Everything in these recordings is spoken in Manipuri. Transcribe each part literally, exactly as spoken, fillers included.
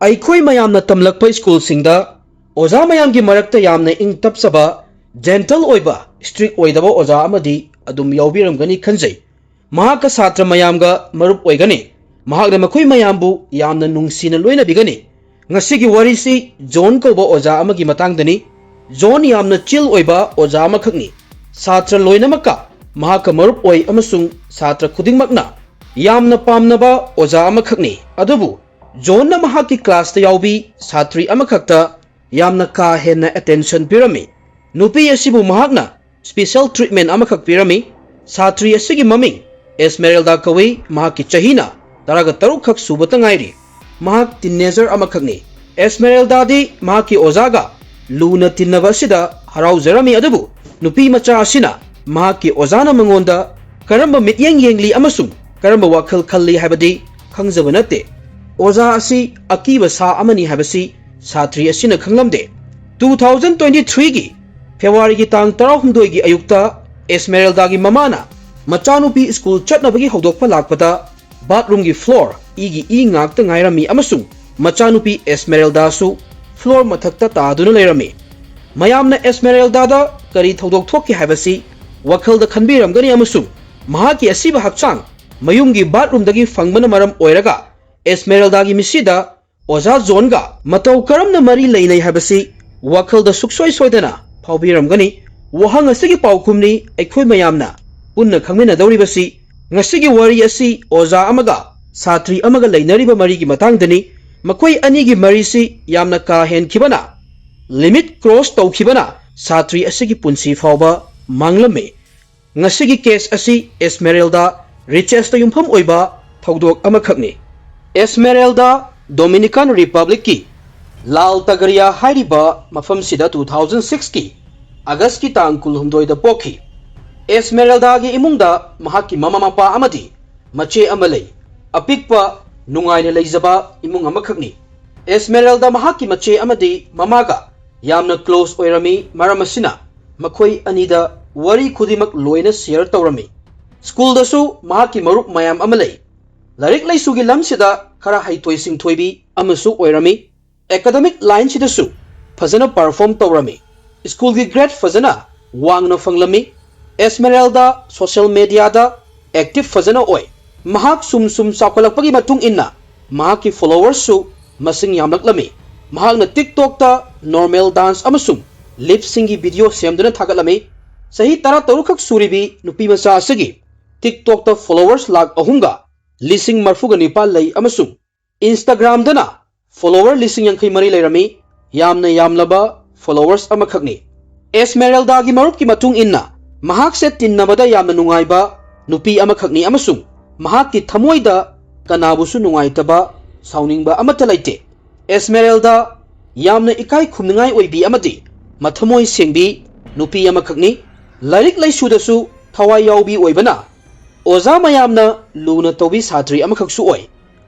ꯑꯩꯈꯣꯏ ꯃꯌꯥꯝꯅ ꯇꯝꯂꯛꯄ ꯁ꯭ꯀꯨꯜꯁꯤꯡꯗ ꯑꯣꯖꯥ ꯃꯌꯥꯝꯒꯤ ꯃꯔꯛꯇ ꯌꯥꯝꯅ ꯏꯪ ꯇꯞꯆꯕ, ꯖꯦꯟꯇꯜ ꯑꯣꯏꯕ, ꯁ꯭ꯇ꯭ꯔꯤꯛ ꯑꯣꯏꯗꯕ ꯑꯣꯖꯥ ꯑꯃꯗꯤ ꯑꯗꯨꯝ ꯌꯥꯎꯕꯤꯔꯝꯒꯅꯤ ꯈꯟꯖꯩ꯫ ꯃꯍꯥꯛꯀ ꯁꯥꯇ꯭ꯔ ꯃꯌꯥꯝꯒ ꯃꯔꯨꯞ ꯑꯣꯏꯒꯅꯤ꯫ ꯃꯍꯥꯛꯅ ꯃꯈꯣꯏ ꯃꯌꯥꯝꯕꯨ ꯌꯥꯝꯅ ꯅꯨꯡꯁꯤꯅ ꯂꯣꯏꯅꯕꯤꯒꯅꯤ꯫ ꯉꯁꯤꯒꯤ ꯋꯥꯔꯤꯁꯤ ꯖꯣꯟ ꯀꯧꯕ ꯑꯣꯖꯥ ꯑꯃꯒꯤ ꯃꯇꯥꯡꯗꯅꯤ꯫ ꯖꯣꯟ ꯌꯥꯝꯅ ꯆꯤꯜ ꯑꯣꯏꯕ ꯑꯣꯖꯥ ꯑꯃꯈꯛꯅꯤ꯫ ꯁꯥꯇ꯭ꯔ ꯂꯣꯏꯅꯃꯛꯀ ꯃꯍꯥꯛꯀ ꯃꯔꯨꯞ ꯑꯣꯏ ꯑꯃꯁꯨꯡ ꯁꯥꯇ꯭ꯔ ꯈꯨꯗꯤꯡꯃꯛꯅ ꯌꯥꯝꯅ ꯄꯥꯝꯅꯕ ꯑꯣꯖꯥ ꯑꯃꯈꯛꯅꯤ꯫ ꯑꯗꯨꯕꯨ ꯖꯣꯟꯅ ꯃꯍꯥꯛꯀꯤ ꯀ꯭ꯂꯥꯁꯇ ꯌꯥꯎꯕꯤ ꯁꯥꯇ꯭ꯔꯤ ꯑꯃꯈꯛꯇ ꯌꯥꯝꯅ ꯀꯥ ꯍꯦꯟꯅ ꯑꯦꯇꯦꯟꯁꯟ ꯄꯤꯔꯝꯃꯤ꯫ ꯅꯨꯄꯤ ꯑꯁꯤꯕꯨ ꯃꯍꯥꯛꯅ ꯁ꯭ꯄꯤꯁꯦꯜ ꯇ꯭ꯔꯤꯠꯃꯦꯟ ꯑꯃꯈꯛ ꯄꯤꯔꯝꯃꯤ꯫ ꯁꯥꯇ꯭ꯔꯤ ꯑꯁꯤꯒꯤ ꯃꯃꯤꯡ ꯑꯦꯁꯃꯦꯔꯦꯜꯗꯥ ꯀꯧꯏ꯫ ꯃꯍꯥꯛꯀꯤ ꯆꯍꯤꯅ ꯇꯔꯥꯒ ꯇꯔꯨꯛ ꯈꯛ ꯁꯨꯕꯇ ꯉꯥꯏꯔꯤ꯫ ꯃꯍꯥꯛ ꯇꯤꯟꯅꯦꯖꯔ ꯑꯃꯈꯛꯅꯤ꯫ ꯑꯦꯁꯃꯦꯔꯦꯜꯗꯥꯗꯤ ꯃꯍꯥꯛꯀꯤ ꯑꯣꯖꯥꯒ ꯂꯨꯅ ꯇꯤꯟꯅꯕ ꯑꯁꯤꯗ ꯍꯔꯥꯎꯖꯔꯝꯃꯤ, ꯑꯗꯨꯕꯨ ꯅꯨꯄꯤ ꯃꯆꯥ ꯑꯁꯤꯅ ꯃꯍꯥꯛꯀꯤ ꯑꯣꯖꯥꯅ ꯃꯉꯣꯟꯗ ꯀꯔꯝꯕ ꯃꯤꯠꯌꯦꯡ ꯌꯦꯡꯂꯤ ꯑꯃꯁꯨꯡ ꯀꯔꯝꯕ ꯋꯥꯈꯜ ꯈꯜꯂꯤ ꯍꯥꯏꯕꯗꯤ ꯈꯪꯖꯕ ꯅꯠꯇꯦ꯫ ꯑꯣꯖꯥ ꯑꯁꯤ ꯑꯀꯤꯕ ꯁꯥ ꯑꯃꯅꯤ ꯍꯥꯏꯕꯁꯤ ꯁꯥꯇ꯭ꯔꯤ ꯑꯁꯤꯅ ꯈꯪꯂꯝꯗꯦ꯫ ꯇꯨ ꯊꯥꯎꯖꯟ ꯇ꯭ꯋꯦꯟꯇꯤ ꯊ꯭ꯔꯤꯒꯤ ꯐꯦꯕ꯭ꯔꯨꯋꯥꯔꯤꯒꯤ ꯇꯥꯡ ꯇꯔꯥꯍꯨꯝꯗꯣꯏꯒꯤ ꯑꯌꯨꯛꯇ ꯑꯦꯁꯃꯦꯔꯦꯜꯗꯥꯒꯤ ꯃꯃꯥꯅ ꯃꯆꯥꯅꯨꯄꯤ ꯁ꯭ꯀꯨꯜ ꯆꯠꯅꯕꯒꯤ ꯍꯧꯗꯣꯛꯄ ꯂꯥꯛꯄꯗ ꯕꯥꯊꯔꯨꯝꯒꯤ ꯐ꯭ꯂꯣꯔ ꯏꯒꯤ ꯏ ꯉꯥꯛꯇ ꯉꯥꯏꯔꯝꯃꯤ ꯑꯃꯁꯨꯡ ꯃꯆꯥꯅꯨꯄꯤ ꯑꯦꯁꯃꯦꯔꯦꯜꯗꯥꯁꯨ ꯐ꯭ꯂꯣꯔ ꯃꯊꯛꯇ ꯇꯥꯗꯨꯅ ꯂꯩꯔꯝꯃꯤ꯫ ꯃꯌꯥꯝꯅ ꯑꯦꯁꯃꯦꯔꯦꯜꯗꯥꯗ ꯀꯔꯤ ꯊꯧꯗꯣꯛ ꯊꯣꯛꯈꯤ ꯍꯥꯏꯕꯁꯤ ꯋꯥꯈꯜꯗ ꯈꯟꯕꯤꯔꯝꯒꯅꯤ ꯑꯃꯁꯨꯡ ꯃꯍꯥꯛꯀꯤ ꯑꯁꯤꯕ ꯍꯛꯆꯥꯡ ꯃꯌꯨꯝꯒꯤ ꯕꯥꯊꯔꯨꯝꯗꯒꯤ ꯐꯪꯕꯅ ꯃꯔꯝ ꯑꯣꯏꯔꯒ ꯑꯦꯁꯃꯦꯔꯦꯜꯗꯥꯒꯤ ꯃꯤꯠꯁꯤꯗ ꯑꯣꯖꯥ ꯖꯣꯟꯒ ꯃꯇꯧ ꯀꯔꯝꯅ ꯃꯔꯤ ꯂꯩꯅꯩ ꯍꯥꯏꯕꯁꯤ ꯋꯥꯈꯜꯗ ꯁꯨꯛꯁꯣꯏ ꯁꯣꯏꯗꯅ ꯐꯥꯎꯕꯤꯔꯝꯒꯅꯤ꯫ ꯋꯥꯍꯪ ꯑꯁꯤꯒꯤ ꯄꯥꯎꯈꯨꯝꯅꯤ ꯑꯩꯈꯣꯏ ꯃꯌꯥꯝꯅ ꯄꯨꯟꯅ ꯈꯪꯃꯤꯟꯅꯗꯧꯔꯤꯕꯁꯤ꯫ ꯉꯁꯤꯒꯤ ꯋꯥꯔꯤ ꯑꯁꯤ ꯑꯣꯖꯥ ꯑꯃꯒ ꯁꯥꯇ꯭ꯔꯤ ꯑꯃꯒ ꯂꯩꯅꯔꯤꯕ ꯃꯔꯤꯒꯤ ꯃꯇꯥꯡꯗꯅꯤ꯫ ꯃꯈꯣꯏ ꯑꯅꯤꯒꯤ ꯃꯔꯤꯁꯤ ꯌꯥꯝꯅ ꯀꯥ ꯍꯦꯟꯈꯤꯕꯅ, ꯂꯤꯃꯤꯠ ꯀ꯭ꯔꯣꯁ ꯇꯧꯈꯤꯕꯅ ꯁꯥꯇ꯭ꯔꯤ ꯑꯁꯤꯒꯤ ꯄꯨꯟꯁꯤ ꯐꯥꯎꯕ ꯃꯥꯡꯂꯝꯃꯤ꯫ ꯉꯁꯤꯒꯤ ꯀꯦꯁ ꯑꯁꯤ ꯑꯦꯁꯃꯦꯔꯦꯜꯗꯥ ꯔꯤꯆꯦꯁꯇ ꯌꯨꯝꯐꯝ ꯑꯣꯏꯕ ꯊꯧꯗꯣꯛ ꯑꯃꯈꯛꯅꯤ꯫ ꯑꯦꯁꯃꯦꯔꯦꯜꯗꯥ ꯗꯣꯃꯤꯅꯤꯀꯥꯟ ꯔꯤꯄꯕ꯭ꯂꯤꯛꯀꯤ ꯂꯥꯜ ꯇꯒꯔꯤꯌꯥ ꯍꯥꯏꯔꯤꯕ ꯃꯐꯝꯁꯤꯗ ꯇꯨ ꯊꯥꯎꯖꯟ ꯁꯤꯛꯁꯀꯤ ꯑꯥꯒꯁꯀꯤ ꯇꯥꯡ ꯀꯨꯟꯍꯨꯝꯗꯣꯏꯗ ꯄꯣꯛꯈꯤ꯫ ꯑꯦꯁꯃꯦꯔꯦꯜꯗꯥꯒꯤ ꯏꯃꯨꯡꯗ ꯃꯍꯥꯛꯀꯤ ꯃꯃꯥ ꯃꯄꯥ ꯑꯃꯗꯤ ꯃꯆꯦ ꯑꯃ ꯂꯩ꯫ ꯑꯄꯤꯛꯄ, ꯅꯨꯡꯉꯥꯏꯅ ꯂꯩꯖꯕ ꯏꯃꯨꯡ ꯑꯃꯈꯛꯅꯤ꯫ ꯑꯦꯁꯃꯦꯔꯦꯜꯗꯥ ꯃꯍꯥꯛꯀꯤ ꯃꯆꯦ ꯑꯃꯗꯤ ꯃꯃꯥꯒ ꯌꯥꯝꯅ ꯀ꯭ꯂꯣꯁ ꯑꯣꯏꯔꯝꯃꯤ, ꯃꯔꯝ ꯑꯁꯤꯅ ꯃꯈꯣꯏ ꯑꯅꯤꯗ ꯋꯥꯔꯤ ꯈꯨꯗꯤꯡꯃꯛ ꯂꯣꯏꯅ ꯁꯤꯌꯔ ꯇꯧꯔꯝꯃꯤ꯫ ꯁ꯭ꯀꯨꯜꯗꯁꯨ ꯃꯍꯥꯛꯀꯤ ꯃꯔꯨꯞ ꯃꯌꯥꯝ ꯑꯃ ꯂꯩ꯫ ꯂꯥꯏꯔꯤꯛ ꯂꯥꯏꯁꯨꯒꯤ ꯂꯝꯁꯤꯗ ꯈꯔ ꯍꯩꯊꯣꯏ ꯁꯤꯡꯊꯣꯏꯕꯤ ꯑꯃꯁꯨ ꯑꯣꯏꯔꯝꯃꯤ꯫ ꯑꯦꯀꯥꯗꯃꯤꯛ ꯂꯥꯏꯟꯁꯤꯗꯁꯨ ꯐꯖꯅ ꯄꯔꯐꯣꯔꯝ ꯇꯧꯔꯝꯃꯤ꯫ ꯁ꯭ꯀꯨꯜꯒꯤ ꯒ꯭ꯔꯦꯗ ꯐꯖꯅ ꯋꯥꯡꯅ ꯐꯪꯂꯝꯃꯤ꯫ ꯑꯦꯁꯃꯦꯔꯦꯜꯗꯥ ꯁꯣꯁꯤꯌꯦꯜ ꯃꯦꯗꯤꯌꯥꯗ ꯑꯦꯛꯇꯤꯚ ꯐꯖꯅ ꯑꯣꯏ꯫ ꯃꯍꯥꯛ ꯁꯨꯝ ꯁꯨꯝ ꯆꯥꯎꯈꯠꯂꯛꯄꯒꯤ ꯃꯇꯨꯡ ꯏꯟꯅ ꯃꯍꯥꯛꯀꯤ ꯐꯣꯂꯣꯋꯔꯁꯁꯨ ꯃꯁꯤꯡ ꯌꯥꯝꯂꯛꯂꯝꯃꯤ꯫ ꯃꯍꯥꯛꯅ ꯇꯤꯛꯇꯣꯛꯇ ꯅꯣꯔꯃꯦꯜ ꯗꯥꯟꯁ ꯑꯃꯁꯨꯡ ꯂꯤꯞꯁꯤꯡꯒꯤ ꯚꯤꯗꯤꯑꯣ ꯁꯦꯝꯗꯨꯅ ꯊꯥꯒꯠꯂꯝꯃꯤ꯫ ꯆꯍꯤ ꯇꯔꯥ ꯇꯔꯨꯛ ꯈꯛ ꯁꯨꯔꯤꯕꯤ ꯅꯨꯄꯤ ꯃꯆꯥ ꯑꯁꯤꯒꯤ ꯇꯤꯛꯇꯣꯛꯇ ꯐꯣꯂꯣꯋꯔꯁ ꯂꯥꯈ ꯑꯍꯨꯝꯒ ꯂꯤꯁꯤꯡ ꯃꯔꯐꯨꯒ ꯅꯤꯄꯥꯜ ꯂꯩ ꯑꯃꯁꯨꯡ ꯏꯟꯁꯇꯥꯒ꯭ꯔꯥꯝꯗꯅ ꯐꯣꯂꯣꯋꯔ ꯂꯤꯁꯤꯡ ꯌꯥꯡꯈꯩ ꯃꯔꯤ ꯂꯩꯔꯝꯃꯤ꯫ ꯌꯥꯝꯅ ꯌꯥꯝꯂꯕ ꯐꯣꯂꯣꯋꯔꯁ ꯑꯃꯈꯛꯅꯤ꯫ ꯑꯦꯁꯃꯦꯔꯦꯜꯗꯥꯒꯤ ꯃꯔꯨꯞꯀꯤ ꯃꯇꯨꯡ ꯏꯟꯅ ꯃꯍꯥꯛꯁꯦ ꯇꯤꯟꯅꯕꯗ ꯌꯥꯝꯅ ꯅꯨꯡꯉꯥꯏꯕ ꯅꯨꯄꯤ ꯑꯃꯈꯛꯅꯤ ꯑꯃꯁꯨꯡ ꯃꯍꯥꯛꯀꯤ ꯊꯃꯣꯏꯗ ꯀꯅꯥꯕꯨꯁꯨ ꯅꯨꯡꯉꯥꯏꯇꯕ, ꯁꯥꯎꯅꯤꯡꯕ ꯑꯃꯠꯇ ꯂꯩꯇꯦ꯫ ꯑꯦꯁꯃꯦꯔꯦꯜꯗꯥ ꯌꯥꯝꯅ ꯏꯀꯥꯏ ꯈꯨꯝꯅꯤꯡꯉꯥꯏ ꯑꯣꯏꯕꯤ ꯑꯃꯗꯤ ꯃꯊꯃꯣꯏ ꯁꯦꯡꯕꯤ ꯅꯨꯄꯤ ꯑꯃꯈꯛꯅꯤ꯫ ꯂꯥꯏꯔꯤꯛ ꯂꯥꯏꯁꯨꯗꯁꯨ ꯊꯋꯥꯏ ꯌꯥꯎꯕꯤ ꯑꯣꯏꯕꯅ ꯑꯣꯖꯥ ꯃꯌꯥꯝꯅ ꯂꯨꯅ ꯇꯧꯕꯤ ꯁꯥꯇ꯭ꯔꯤ ꯑꯃꯈꯛꯁꯨ ꯑꯣꯏ꯫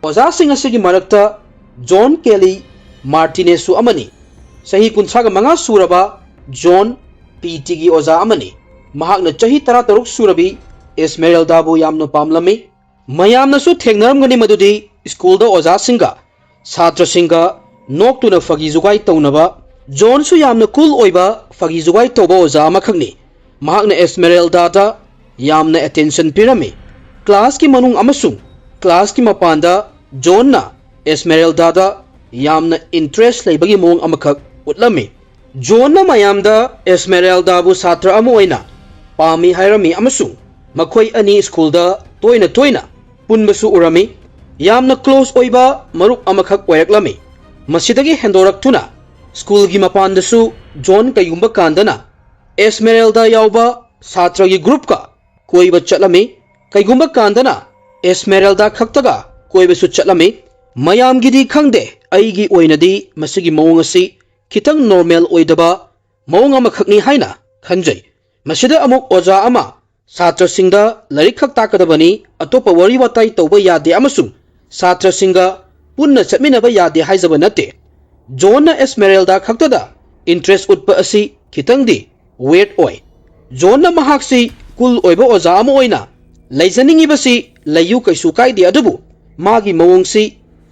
ꯑꯣꯖꯥꯁꯤꯡ ꯑꯁꯤꯒꯤ ꯃꯔꯛꯇ ꯖꯣꯟ ꯀꯦꯂꯤ ꯃꯥꯔꯇꯤꯅꯦꯁꯁꯨ ꯑꯃꯅꯤ꯫ ꯆꯍꯤ ꯀꯨꯟꯊ꯭ꯔꯥꯒ ꯃꯉꯥ ꯁꯨꯔꯕ ꯖꯣꯟ ꯄꯤ ꯇꯤꯒꯤ ꯑꯣꯖꯥ ꯑꯃꯅꯤ꯫ ꯃꯍꯥꯛꯅ ꯆꯍꯤ ꯇꯔꯥ ꯇꯔꯨꯛ ꯁꯨꯔꯕꯤ ꯑꯦꯁꯃꯦꯔꯦꯜꯗꯥꯕꯨ ꯌꯥꯝꯅ ꯄꯥꯝꯂꯝꯃꯤ꯫ ꯃꯌꯥꯝꯅꯁꯨ ꯊꯦꯡꯅꯔꯝꯒꯅꯤ ꯃꯗꯨꯗꯤ ꯁ꯭ꯀꯨꯜꯗ ꯑꯣꯖꯥꯁꯤꯡꯒ ꯁꯥꯇ꯭ꯔꯁꯤꯡꯒ ꯅꯣꯛꯇꯨꯅ ꯐꯥꯒꯤ ꯖꯨꯒꯥꯏ ꯇꯧꯅꯕ꯫ ꯖꯣꯟꯁꯨ ꯌꯥꯝꯅ ꯀꯨꯜ ꯑꯣꯏꯕ ꯐꯥꯒꯤ ꯖꯨꯒꯥꯏ ꯇꯧꯕ ꯑꯣꯖꯥ ꯑꯃꯈꯛꯅꯤ꯫ ꯃꯍꯥꯛꯅ ꯑꯦꯁꯃꯦꯔꯦꯜꯗꯥꯗ ꯌꯥꯝꯅ ꯑꯦꯇꯦꯟꯁꯟ ꯄꯤꯔꯝꯃꯤ꯫ ꯀ꯭ꯂꯥꯁꯀꯤ ꯃꯅꯨꯡ ꯑꯃꯁꯨꯡ ꯀ꯭ꯂꯥꯁꯀꯤ ꯃꯄꯥꯟꯗ ꯖꯣꯟꯅ ꯑꯦꯁꯃꯦꯔꯦꯜꯗꯥꯗ ꯌꯥꯝꯅ ꯏꯟꯇꯔꯦꯁ ꯂꯩꯕꯒꯤ ꯃꯑꯣꯡ ꯑꯃꯈꯛ ꯎꯠꯂꯝꯃꯤ꯫ ꯖꯣꯟꯅ ꯃꯌꯥꯝꯗ ꯑꯦꯁꯃꯦꯔꯦꯜꯗꯥꯕꯨ ꯁꯥꯇ꯭ꯔ ꯑꯃ ꯑꯣꯏꯅ ꯄꯥꯝꯃꯤ ꯍꯥꯏꯔꯝꯃꯤ ꯑꯃꯁꯨꯡ ꯃꯈꯣꯏ ꯑꯅꯤ ꯁ꯭ꯀꯨꯜꯗ ꯇꯣꯏꯅ ꯇꯣꯏꯅ ꯄꯨꯟꯕꯁꯨ ꯎꯔꯝꯃꯤ꯫ ꯌꯥꯝꯅ ꯀ꯭ꯂꯣꯖ ꯑꯣꯏꯕ ꯃꯔꯨꯞ ꯑꯃꯈꯛ ꯑꯣꯏꯔꯛꯂꯝꯃꯤ꯫ ꯃꯁꯤꯗꯒꯤ ꯍꯦꯟꯗꯣꯔꯛꯇꯨꯅ ꯁ꯭ꯀꯨꯜꯒꯤ ꯃꯄꯥꯟꯗꯁꯨ ꯖꯣꯟ ꯀꯩꯒꯨꯝꯕ ꯀꯥꯟꯗꯅ ꯑꯦꯁꯃꯦꯔꯦꯜꯗꯥ ꯌꯥꯎꯕ ꯁꯥꯇ꯭ꯔꯒꯤ ꯒ꯭ꯔꯨꯞꯀ ꯀꯣꯏꯕ ꯆꯠꯂꯝꯃꯤ꯫ ꯀꯩꯒꯨꯝꯕ ꯀꯥꯟꯗꯅ ꯑꯦꯁꯃꯦꯔꯦꯜꯗꯥ ꯈꯛꯇꯒ ꯀꯣꯏꯕꯁꯨ ꯆꯠꯂꯝꯃꯤ꯫ ꯃꯌꯥꯝꯒꯤꯗꯤ ꯈꯪꯗꯦ, ꯑꯩꯒꯤ ꯑꯣꯏꯅꯗꯤ ꯃꯁꯤꯒꯤ ꯃꯑꯣꯡ ꯑꯁꯤ ꯈꯤꯇꯪ ꯅꯣꯔꯃꯦꯜ ꯑꯣꯏꯗꯕ ꯃꯑꯣꯡ ꯑꯃꯈꯛꯅꯤ ꯍꯥꯏꯅ ꯈꯟꯖꯩ꯫ ꯃꯁꯤꯗ ꯑꯃꯨꯛ ꯑꯣꯖꯥ ꯑꯃ ꯁꯥꯇ꯭ꯔꯁꯤꯡꯗ ꯂꯥꯏꯔꯤꯛ ꯈꯛ ꯇꯥꯛꯀꯗꯕꯅꯤ, ꯑꯇꯣꯞꯄ ꯋꯥꯔꯤ ꯋꯥꯇꯥꯏ ꯇꯧꯕ ꯌꯥꯗꯦ ꯑꯃꯁꯨꯡ ꯁꯥꯇ꯭ꯔꯁꯤꯡꯒ ꯄꯨꯟꯅ ꯆꯠꯃꯤꯟꯅꯕ ꯌꯥꯗꯦ ꯍꯥꯏꯖꯕ ꯅꯠꯇꯦ꯫ ꯖꯣꯟꯅ ꯑꯦꯁꯃꯦꯔꯦꯜꯗꯥ ꯈꯛꯇꯗ ꯏꯟꯇꯔꯦꯁ ꯎꯠꯄ ꯑꯁꯤ ꯈꯤꯇꯪꯗꯤ ꯋꯦꯠ ꯑꯣꯏ꯫ ꯖꯣꯟꯅ ꯃꯍꯥꯛꯁꯤ ꯀꯨꯜ ꯑꯣꯏꯕ ꯑꯣꯖꯥ ꯑꯃ ꯑꯣꯏꯅ ꯂꯩꯖꯅꯤꯡꯉꯤꯕꯁꯤ ꯂꯩꯌꯨ, ꯀꯩꯁꯨ ꯀꯥꯏꯗꯦ, ꯑꯗꯨꯕꯨ ꯃꯥꯒꯤ ꯃꯑꯣꯡꯁꯤ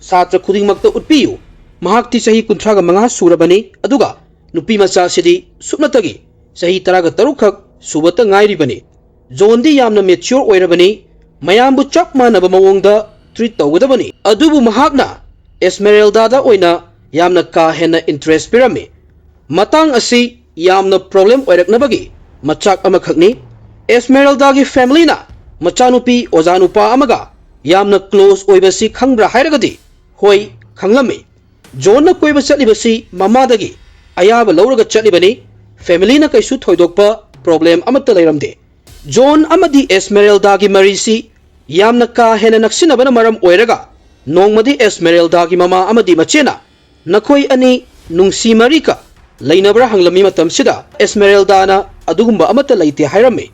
ꯁꯥꯇ꯭ꯔ ꯈꯨꯗꯤꯡꯃꯛꯇ ꯎꯠꯄꯤꯌꯨ꯫ ꯃꯍꯥꯛꯇꯤ ꯆꯍꯤ ꯀꯨꯟꯊ꯭ꯔꯥꯒ ꯃꯉꯥ ꯁꯨꯔꯕꯅꯤ, ꯑꯗꯨꯒ ꯅꯨꯄꯤ ꯃꯆꯥꯁꯤꯗꯤ ꯁꯨꯞꯅꯇꯒꯤ ꯆꯍꯤ ꯇꯔꯥꯒ ꯇꯔꯨꯛ ꯈꯛ ꯁꯨꯕꯇ ꯉꯥꯏꯔꯤꯕꯅꯤ꯫ ꯖꯣꯟꯗꯤ ꯌꯥꯝꯅ mature ꯑꯣꯏꯔꯕꯅꯤ, ꯃꯌꯥꯝꯕꯨ ꯆꯞ ꯃꯥꯟꯅꯕ ꯃꯑꯣꯡꯗ treat ꯇꯧꯒꯗꯕꯅꯤ꯫ ꯑꯗꯨꯕꯨ ꯃꯍꯥꯛꯅ ꯑꯦꯁꯃꯦꯔꯦꯜꯗꯥꯗ ꯑꯣꯏꯅ ꯌꯥꯝꯅ ꯀꯥ ꯍꯦꯟꯅ interest ꯄꯤꯔꯝꯃꯤ꯫ ꯃꯇꯥꯡ ꯑꯁꯤ ꯌꯥꯝꯅ problem ꯑꯣꯏꯔꯛꯅꯕꯒꯤ ꯃꯆꯥꯛ ꯑꯃꯈꯛꯅꯤ꯫ ꯑꯦꯁꯃꯦꯔꯦꯜꯗꯥꯒꯤ familyꯅ ꯃꯆꯥꯅꯨꯄꯤ ꯑꯣꯖꯥ ꯅꯨꯄꯥ ꯑꯃꯒ ꯌꯥꯝꯅ close ꯑꯣꯏꯕꯁꯤ ꯈꯪꯕ꯭ꯔꯥ ꯍꯥꯏꯔꯒꯗꯤ, ꯍꯣꯏ, ꯈꯪꯂꯝꯃꯤ꯫ ꯖꯣꯟꯅ ꯀꯣꯏꯕ ꯆꯠꯂꯤꯕꯁꯤ ꯃꯃꯥꯗꯒꯤ ꯑꯌꯥꯕ ꯂꯧꯔꯒ ꯆꯠꯂꯤꯕꯅꯤ꯫ Familyꯅ ꯀꯩꯁꯨ ꯊꯣꯏꯗꯣꯛꯄ problem ꯑꯃꯠꯇ ꯂꯩꯔꯝꯗꯦ꯫ ꯖꯣꯟ ꯑꯃꯗꯤ ꯑꯦꯁꯃꯦꯔꯦꯜꯗꯥꯒꯤ ꯃꯔꯤꯁꯤ ꯌꯥꯝꯅ ꯀꯥ ꯍꯦꯟꯅ ꯅꯛꯁꯤꯟꯅꯕꯅ ꯃꯔꯝ ꯑꯣꯏꯔꯒ, ꯅꯣꯡꯃꯗꯤ ꯑꯦꯁꯃꯦꯔꯦꯜꯗꯥꯒꯤ ꯃꯃꯥ ꯑꯃꯗꯤ ꯃꯆꯦꯅ ꯅꯈꯣꯏ ꯑꯅꯤ ꯅꯨꯡꯁꯤ ꯃꯔꯤꯀ ꯂꯩꯅꯕ꯭ꯔꯥ ꯍꯪꯂꯝꯃꯤ ꯃꯇꯝꯁꯤꯗ, ꯑꯦꯁꯃꯦꯔꯦꯜꯗꯥꯅ ꯑꯗꯨꯒꯨꯝꯕ ꯑꯃꯠꯇ ꯂꯩꯇꯦ ꯍꯥꯏꯔꯝꯃꯤ꯫